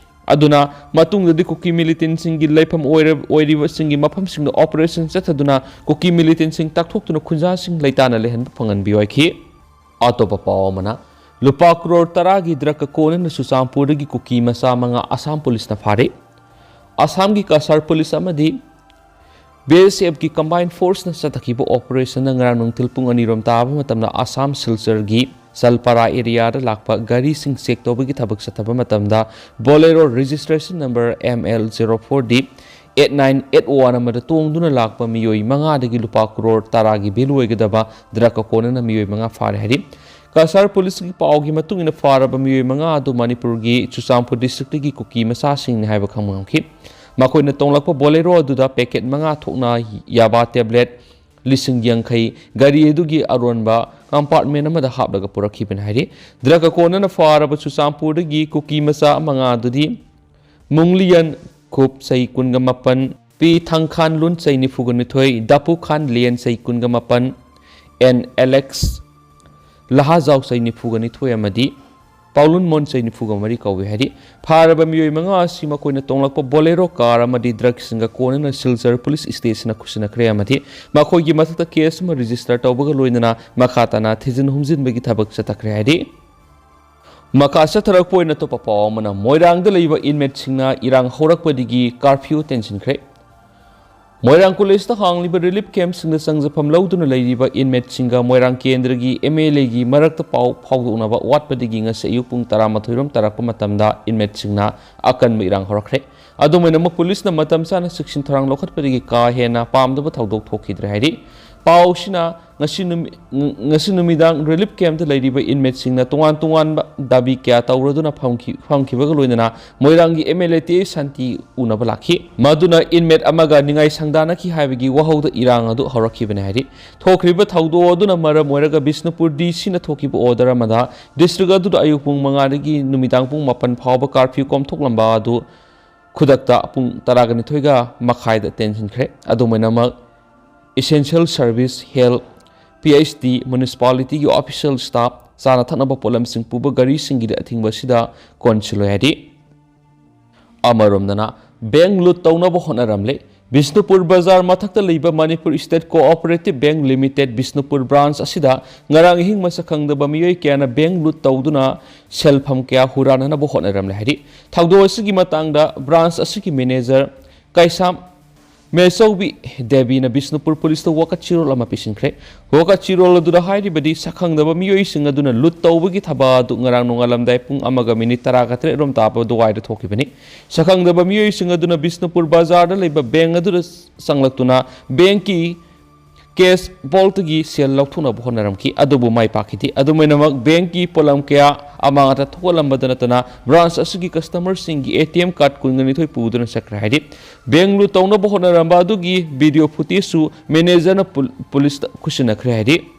ꯑꯗꯨꯅ ꯃꯇꯨꯡꯗꯗꯤ ꯀꯨꯀꯤ ꯃꯤꯂꯤꯇꯦꯟꯁꯤꯡꯒꯤ ꯂꯩꯐꯝ ꯑꯣꯏꯔ-, ꯑꯣꯏꯔꯤꯕꯁꯤꯡꯒꯤ ꯃꯐꯝꯁꯤꯡꯗ ꯑꯣꯄꯔꯦꯁꯟ ꯆꯠꯊꯗꯨꯅ ꯀꯨꯀꯤ ꯃꯤꯂꯤꯇꯦꯟꯁꯤꯡ ꯇꯥꯛꯊꯣꯛꯇꯨꯅ ꯈꯨꯟꯖꯥꯁꯤꯡ ꯂꯩꯇꯥꯅ ꯂꯩꯍꯟꯕ ꯐꯪꯍꯟꯕꯤꯌꯨ ꯍꯥꯏꯈꯤ꯫ ꯑꯇꯣꯞꯄ ꯄꯥꯎ ꯑꯃꯅ, ꯂꯨꯄꯥ ꯀ꯭ꯔꯣꯔ ꯇꯔꯥꯒꯤ ꯗ꯭ꯔꯒꯀ ꯀꯣꯟꯅꯅ ꯆꯨꯔꯆꯥꯟꯄꯨꯔꯗꯒꯤ ꯀꯨꯀꯤ ꯃꯆꯥ ꯃꯉꯥ ꯑꯁꯥꯝ ꯄꯨꯂꯤꯁꯅ ꯐꯥꯔꯦ꯫ ꯑꯁꯥꯝꯒꯤ ꯀꯁꯥꯔ ꯄꯨꯂꯤꯁ ꯑꯃꯗꯤ ꯕꯤ ꯑꯦꯁ ꯑꯦꯐꯀꯤ ꯀꯝꯕꯥꯏꯟ ꯐꯣꯔꯁꯅ ꯆꯠꯊꯈꯤꯕ ꯑꯣꯄꯔꯦꯁꯟꯗ ꯉꯔꯥꯡ ꯅꯨꯡꯊꯤꯜ ꯄꯨꯡ ꯑꯅꯤꯔꯣꯝ ꯇꯥꯕ ꯃꯇꯝꯗ ꯑꯁꯥꯝ ꯁꯤꯜꯆꯔꯒꯤ ꯁꯜꯄꯥꯔꯥ ꯑꯦꯔꯤꯌꯥꯗ ꯂꯥꯛꯄ ꯒꯥꯔꯤꯁꯤꯡ ꯆꯦꯛ ꯇꯧꯕꯒꯤ ꯊꯕꯛ ꯆꯠꯊꯕ ꯃꯇꯝꯗ Bolero registration number M L zero four D eight nine eight one ꯑꯃꯗ ꯇꯣꯡꯗꯨꯅ ꯂꯥꯛꯄ ꯃꯤꯑꯣꯏ ꯃꯉꯥꯗꯒꯤ ꯂꯨꯄꯥ ꯀ꯭ꯔꯣꯔ ꯇꯔꯥꯒꯤ ꯚꯦꯂꯨ ꯑꯣꯏꯒꯗꯕ ꯗ꯭ꯔꯒꯀ ꯀꯣꯟꯅꯅ ꯃꯤꯑꯣꯏ ꯃꯉꯥ ꯐꯥꯔꯦ ꯍꯥꯏꯔꯤ꯫ ꯀꯁꯥꯔ ꯄꯨꯂꯤꯁꯀꯤ ꯄꯥꯎꯒꯤ ꯃꯇꯨꯡ ꯏꯟꯅ, ꯐꯥꯔꯕ ꯃꯤꯑꯣꯏ ꯃꯉꯥ ꯑꯗꯨ ꯃꯅꯤꯄꯨꯔꯒꯤ ꯆꯨꯔꯆꯥꯟꯄꯨꯔ ꯗꯤꯁꯇ꯭ꯔꯤꯛꯇꯒꯤ ꯀꯨꯀꯤ ꯃꯆꯥꯁꯤꯡꯅꯤ ꯍꯥꯏꯕ ꯈꯪꯕ ꯉꯝꯈꯤ꯫ ꯃꯈꯣꯏꯅ ꯇꯣꯡꯂꯛꯄ ꯕꯣꯂꯦꯔꯣ ꯑꯗꯨꯗ ꯄꯦꯀꯦꯠ ꯃꯉꯥ ꯊꯣꯛꯅ ꯌꯥꯕꯥ ꯇꯦꯕ꯭ꯂꯦꯠ ꯂꯤꯁꯤꯡ ꯌꯥꯡꯈꯩ, ꯒꯥꯔꯤ ꯑꯗꯨꯒꯤ ꯑꯔꯣꯟꯕ ꯀꯝꯄꯥꯔꯠꯃꯦꯟ ꯑꯃꯗ ꯍꯥꯞꯂꯒ ꯄꯨꯔꯛꯈꯤꯕꯅꯤ ꯍꯥꯏꯔꯤ꯫ ꯗ꯭ꯔꯒ ꯀꯣꯟꯅꯅ ꯐꯥꯔꯕ ꯆꯨꯔꯆꯥꯟꯄꯨꯔꯗꯒꯤ ꯀꯨꯀꯤ ꯃꯆꯥ ꯃꯉꯥ ꯑꯗꯨꯗꯤ ꯃꯨꯡꯂꯤꯌꯟ ꯈꯨꯞ, ꯆꯍꯤ ꯀꯨꯟꯒ ꯃꯥꯄꯟ, ꯄꯤ ꯊꯪꯈꯥꯟ ꯂꯨꯟ, ꯆꯍꯤ ꯅꯤꯐꯨꯒ ꯅꯤꯊꯣꯏ, ꯗꯥꯄꯨ ꯈꯥꯟ ꯂꯤꯌꯟ, ꯆꯍꯤ ꯀꯨꯟꯒ ꯃꯥꯄꯟ, ꯑꯦꯟ ꯑꯦꯂꯦꯛꯁ ꯂꯍꯥꯖꯥꯎ, ꯆꯍꯤ ꯅꯤꯐꯨꯒ ꯅꯤꯊꯣꯏ ꯑꯃꯗꯤ ꯄꯥꯎꯂꯨꯟ ꯃꯣꯟ, ꯆꯍꯤ ꯅꯤꯐꯨꯒ ꯃꯔꯤ ꯀꯧꯏ ꯍꯥꯏꯔꯤ꯫ ꯐꯥꯔꯕ ꯃꯤꯑꯣꯏ ꯃꯉꯥ ꯑꯁꯤ ꯃꯈꯣꯏꯅ ꯇꯣꯡꯂꯛꯄ ꯕꯣꯂꯦꯔꯣ ꯀꯥꯔ ꯑꯃꯗꯤ ꯗ꯭ꯔꯒꯁꯤꯡꯒ ꯀꯣꯟꯅꯅ ꯁꯤꯜꯆꯔ ꯄꯨꯂꯤꯁ ꯁ꯭ꯇꯦꯁꯟꯗ ꯈꯨꯠꯁꯤꯟꯅꯈ꯭ꯔꯦ ꯑꯃꯗꯤ ꯃꯈꯣꯏꯒꯤ ꯃꯊꯛꯇ ꯀꯦꯁ ꯑꯃ ꯔꯦꯖꯤꯁꯇꯔ ꯇꯧꯕꯒ ꯂꯣꯏꯅꯅ ꯃꯈꯥ ꯇꯥꯅ ꯊꯤꯖꯤꯟ ꯍꯨꯝꯖꯤꯟꯕꯒꯤ ꯊꯕꯛ ꯆꯠꯊꯈ꯭ꯔꯦ ꯍꯥꯏꯔꯤ꯫ ꯃꯈꯥ ꯆꯠꯊꯔꯛꯄ ꯑꯣꯏꯅ ꯑꯇꯣꯞꯄ ꯄꯥꯎ ꯑꯃꯅ, ꯃꯣꯏꯔꯥꯡꯗ ꯂꯩꯕ ꯏꯟꯃꯦꯠꯁꯤꯡꯅ ꯏꯔꯥꯡ ꯍꯧꯔꯛꯄꯗꯒꯤ ꯀꯥꯔꯐ꯭ꯌꯨ ꯇꯦꯟꯁꯤꯟꯈ꯭ꯔꯦ꯫ ꯃꯣꯏꯔꯥꯡ ꯀꯣꯂꯦꯖꯇ ꯍꯥꯡꯂꯤꯕ ꯔꯤꯂꯤꯐ ꯀꯦꯝꯞꯁꯤꯡꯗ ꯆꯪꯖꯐꯝ ꯂꯧꯗꯨꯅ ꯂꯩꯔꯤꯕ ꯏꯟꯃꯦꯠꯁꯤꯡꯒ ꯃꯣꯏꯔꯥꯡ ꯀꯦꯟꯗ꯭ꯔꯒꯤ ꯑꯦꯝ ꯑꯦꯜ ꯑꯦꯒꯤ ꯃꯔꯛꯇ ꯄꯥꯎ ꯐꯥꯎꯗꯣꯛꯅꯕ ꯋꯥꯠꯄꯗꯒꯤ ꯉꯁꯤ ꯑꯌꯨꯛ ꯄꯨꯡ ꯇꯔꯥꯃꯥꯊꯣꯏ ꯔꯣꯝ ꯇꯥꯔꯛꯄ ꯃꯇꯝꯗ ꯏꯟꯃꯦꯠꯁꯤꯡꯅ ꯑꯀꯟꯕ ꯏꯔꯥꯡ ꯍꯧꯔꯛꯈ꯭ꯔꯦ꯫ ꯑꯗꯨꯝ ꯑꯣꯏꯅꯃꯛ, ꯄꯨꯂꯤꯁꯅ ꯃꯇꯝ ꯆꯥꯅ ꯆꯦꯛꯁꯤꯟ ꯊꯧꯔꯥꯡ ꯂꯧꯈꯠꯄꯗꯒꯤ ꯀꯥ ꯍꯦꯟꯅ ꯄꯥꯝꯗꯕ ꯊꯧꯗꯣꯛ ꯊꯣꯛꯈꯤꯗ꯭ꯔꯦ ꯍꯥꯏꯔꯤ꯫ ꯄꯥꯎꯁꯤꯅ ꯉꯁꯤ ꯅꯨꯃꯤ-, ꯉ-, ꯉꯁꯤ ꯅꯨꯃꯤꯗꯥꯡ ꯔꯤꯂꯤꯐ ꯀꯦꯝꯞꯇ ꯂꯩꯔꯤꯕ ꯏꯟꯃꯦꯠꯁꯤꯡꯅ ꯇꯣꯉꯥꯟ ꯇꯣꯉꯥꯟꯕ ꯗꯥꯕꯤ ꯀꯌꯥ ꯇꯧꯔꯗꯨꯅ ꯐꯝꯈꯤ-, ꯐꯝꯈꯤꯕꯒ ꯂꯣꯏꯅꯅ ꯃꯣꯏꯔꯥꯡꯒꯤ ꯑꯦꯝ ꯑꯦꯜ ꯑꯦ ꯇꯦ ꯁꯥꯟꯇꯤ ꯎꯅꯕ ꯂꯥꯛꯈꯤ꯫ ꯃꯗꯨꯅ ꯏꯟꯃꯦꯠ ꯑꯃꯒ ꯅꯤꯡꯉꯥꯏ ꯁꯪꯗꯥꯅꯈꯤ ꯍꯥꯏꯕꯒꯤ ꯋꯥꯍꯧꯗ ꯏꯔꯥꯡ ꯑꯗꯨ ꯍꯧꯔꯛꯈꯤꯕꯅꯤ ꯍꯥꯏꯔꯤ꯫ ꯊꯣꯛꯈ꯭ꯔꯤꯕ ꯊꯧꯗꯣꯛ ꯑꯗꯨꯅ ꯃꯔꯝ ꯑꯣꯏꯔꯒ ꯕꯤꯁꯅꯨꯄꯨꯔ ꯗꯤ ꯁꯤꯅ ꯊꯣꯛꯈꯤꯕ ꯑꯣꯔꯗꯔ ꯑꯃꯗ ꯗꯤꯁꯇ꯭ꯔꯤꯛ ꯑꯗꯨꯗ ꯑꯌꯨꯛ ꯄꯨꯡ ꯃꯉꯥꯗꯒꯤ ꯅꯨꯃꯤꯗꯥꯡ ꯄꯨꯡ ꯃꯥꯄꯟ ꯐꯥꯎꯕ ꯀꯥꯔꯐ꯭ꯌꯨ ꯀꯣꯝꯊꯣꯛꯂꯝꯕ ꯑꯗꯨ ꯈꯨꯗꯛꯇ ꯄꯨꯡ ꯇꯔꯥꯒ ꯅꯤꯊꯣꯏꯒ ꯃꯈꯥꯏꯗ ꯇꯦꯟꯁꯤꯟꯈ꯭ꯔꯦ꯫ ꯑꯗꯨꯝ ꯑꯣꯏꯅꯃꯛ, essential service, health, P H D, ꯃ꯭ꯌꯨꯅꯤꯁꯤꯄꯥꯂꯤꯇꯤꯒꯤ ꯑꯣꯐꯤꯁꯤꯌꯦꯜ ꯁ꯭ꯇꯥꯐ, ꯆꯥꯅ ꯊꯛꯅꯕ ꯄꯣꯠꯂꯝꯁꯤꯡ ꯄꯨꯕ ꯒꯥꯔꯤꯁꯤꯡꯒꯤꯗꯤ ꯑꯊꯤꯡꯕ ꯑꯁꯤꯗ ꯀꯣꯟꯁꯤꯜꯂꯣꯏ ꯍꯥꯏꯔꯤ꯫ ꯑꯃꯔꯣꯝꯗꯅ, ꯕꯦꯡꯛ ꯂꯨꯠ ꯇꯧꯅꯕ ꯍꯣꯠꯅꯔꯝꯂꯦ꯫ ꯕꯤꯁꯅꯨꯄꯨꯔ ꯕꯖꯥꯔ ꯃꯊꯛꯇ ꯂꯩꯕ Manipur state cooperative bank limited Bishnupur branch ꯑꯁꯤꯗ ꯉꯔꯥꯡ ꯑꯍꯤꯡ ꯃꯁꯛ ꯈꯪꯗꯕ ꯃꯤꯑꯣꯏ ꯀꯌꯥꯅ ꯕꯦꯡꯛ ꯂꯨꯠ ꯇꯧꯗꯨꯅ ꯁꯦꯜꯐꯝ ꯀꯌꯥ ꯍꯨꯔꯥꯟꯅꯅꯕ ꯍꯣꯠꯅꯔꯝꯂꯦ ꯍꯥꯏꯔꯤ꯫ ꯊꯧꯗꯣꯛ ꯑꯁꯤꯒꯤ ꯃꯇꯥꯡꯗ ꯕ꯭ꯔꯥꯟꯆ ꯑꯁꯤꯒꯤ ꯃꯦꯅꯦꯖꯔ ꯀꯩꯁꯥꯝ ꯃꯦꯆꯧꯕꯤ ꯗꯦꯕꯤꯅ ꯕꯤꯁꯅꯨꯄꯨꯔ ꯄꯨꯂꯤꯁꯇ ꯋꯥꯀꯠ ꯆꯦꯔꯣꯜ ꯑꯃ ꯄꯤꯁꯤꯟꯈ꯭ꯔꯦ꯫ ꯋꯥꯀꯠ ꯆꯦꯔꯣꯜ ꯑꯗꯨꯗ ꯍꯥꯏꯔꯤꯕꯗꯤ, ꯁꯛꯈꯪꯗꯕ ꯃꯤꯑꯣꯏꯁꯤꯡ ꯑꯗꯨꯅ ꯂꯨꯠ ꯇꯧꯕꯒꯤ ꯊꯕꯛ ꯑꯗꯨ ꯉꯔꯥꯡ ꯅꯣꯡꯉꯥꯜꯂꯝꯗꯥꯏ ꯄꯨꯡ ꯑꯃꯒ ꯃꯤꯅꯤꯠ ꯇꯔꯥꯒ ꯇꯔꯦꯠ ꯔꯣꯝ ꯇꯥꯕ ꯑꯗꯨꯋꯥꯏꯗ ꯊꯣꯛꯈꯤꯕꯅꯤ꯫ ꯁꯛꯈꯪꯗꯕ ꯃꯤꯑꯣꯏꯁꯤꯡ ꯑꯗꯨꯅ ꯕꯤꯁꯅꯨꯄꯨꯔ ꯕꯖꯥꯔꯗ ꯂꯩꯕ ꯕꯦꯡ ꯑꯗꯨꯗ ꯆꯪꯂꯛꯇꯨꯅ ꯕꯦꯡꯀꯤ ꯀꯦꯁ ꯚꯣꯜꯠꯇꯒꯤ ꯁꯦꯜ ꯂꯧꯊꯣꯛꯅꯕ ꯍꯣꯠꯅꯔꯝꯈꯤ, ꯑꯗꯨꯕꯨ ꯃꯥꯏ ꯄꯥꯛꯈꯤꯗꯦ꯫ ꯑꯗꯨꯝ ꯑꯣꯏꯅꯃꯛ, ꯕꯦꯡꯀꯤ ꯄꯣꯠꯂꯝ ꯀꯌꯥ ꯑꯃꯥꯡ ꯑꯇꯥ ꯊꯣꯛꯍꯜꯂꯝꯕꯗꯅ ꯅꯠꯇꯅ, ꯕ꯭ꯔꯥꯟꯁ ꯑꯁꯤꯒꯤ ꯀꯁꯇꯃꯔꯁꯤꯡꯒꯤ ꯑꯦ ꯇꯤ ꯑꯦꯝ ꯀꯥꯔꯗ ꯀꯨꯟꯒ ꯅꯤꯊꯣꯏ ꯄꯨꯗꯨꯅ ꯆꯠꯈ꯭ꯔꯦ ꯍꯥꯏꯔꯤ꯫ ꯕꯦꯡ ꯂꯨꯠ ꯇꯧꯅꯕ ꯍꯣꯠꯅꯔꯝꯕ ꯑꯗꯨꯒꯤ ꯚꯤꯗꯤꯑꯣ ꯐꯨꯇꯦꯖꯁꯨ ꯃꯦꯅꯦꯖꯔꯅ ꯄꯨꯜ-, ꯄꯨꯂꯤꯁꯇ ꯈꯨꯠꯁꯤꯟꯅꯈ꯭ꯔꯦ ꯍꯥꯏꯔꯤ꯫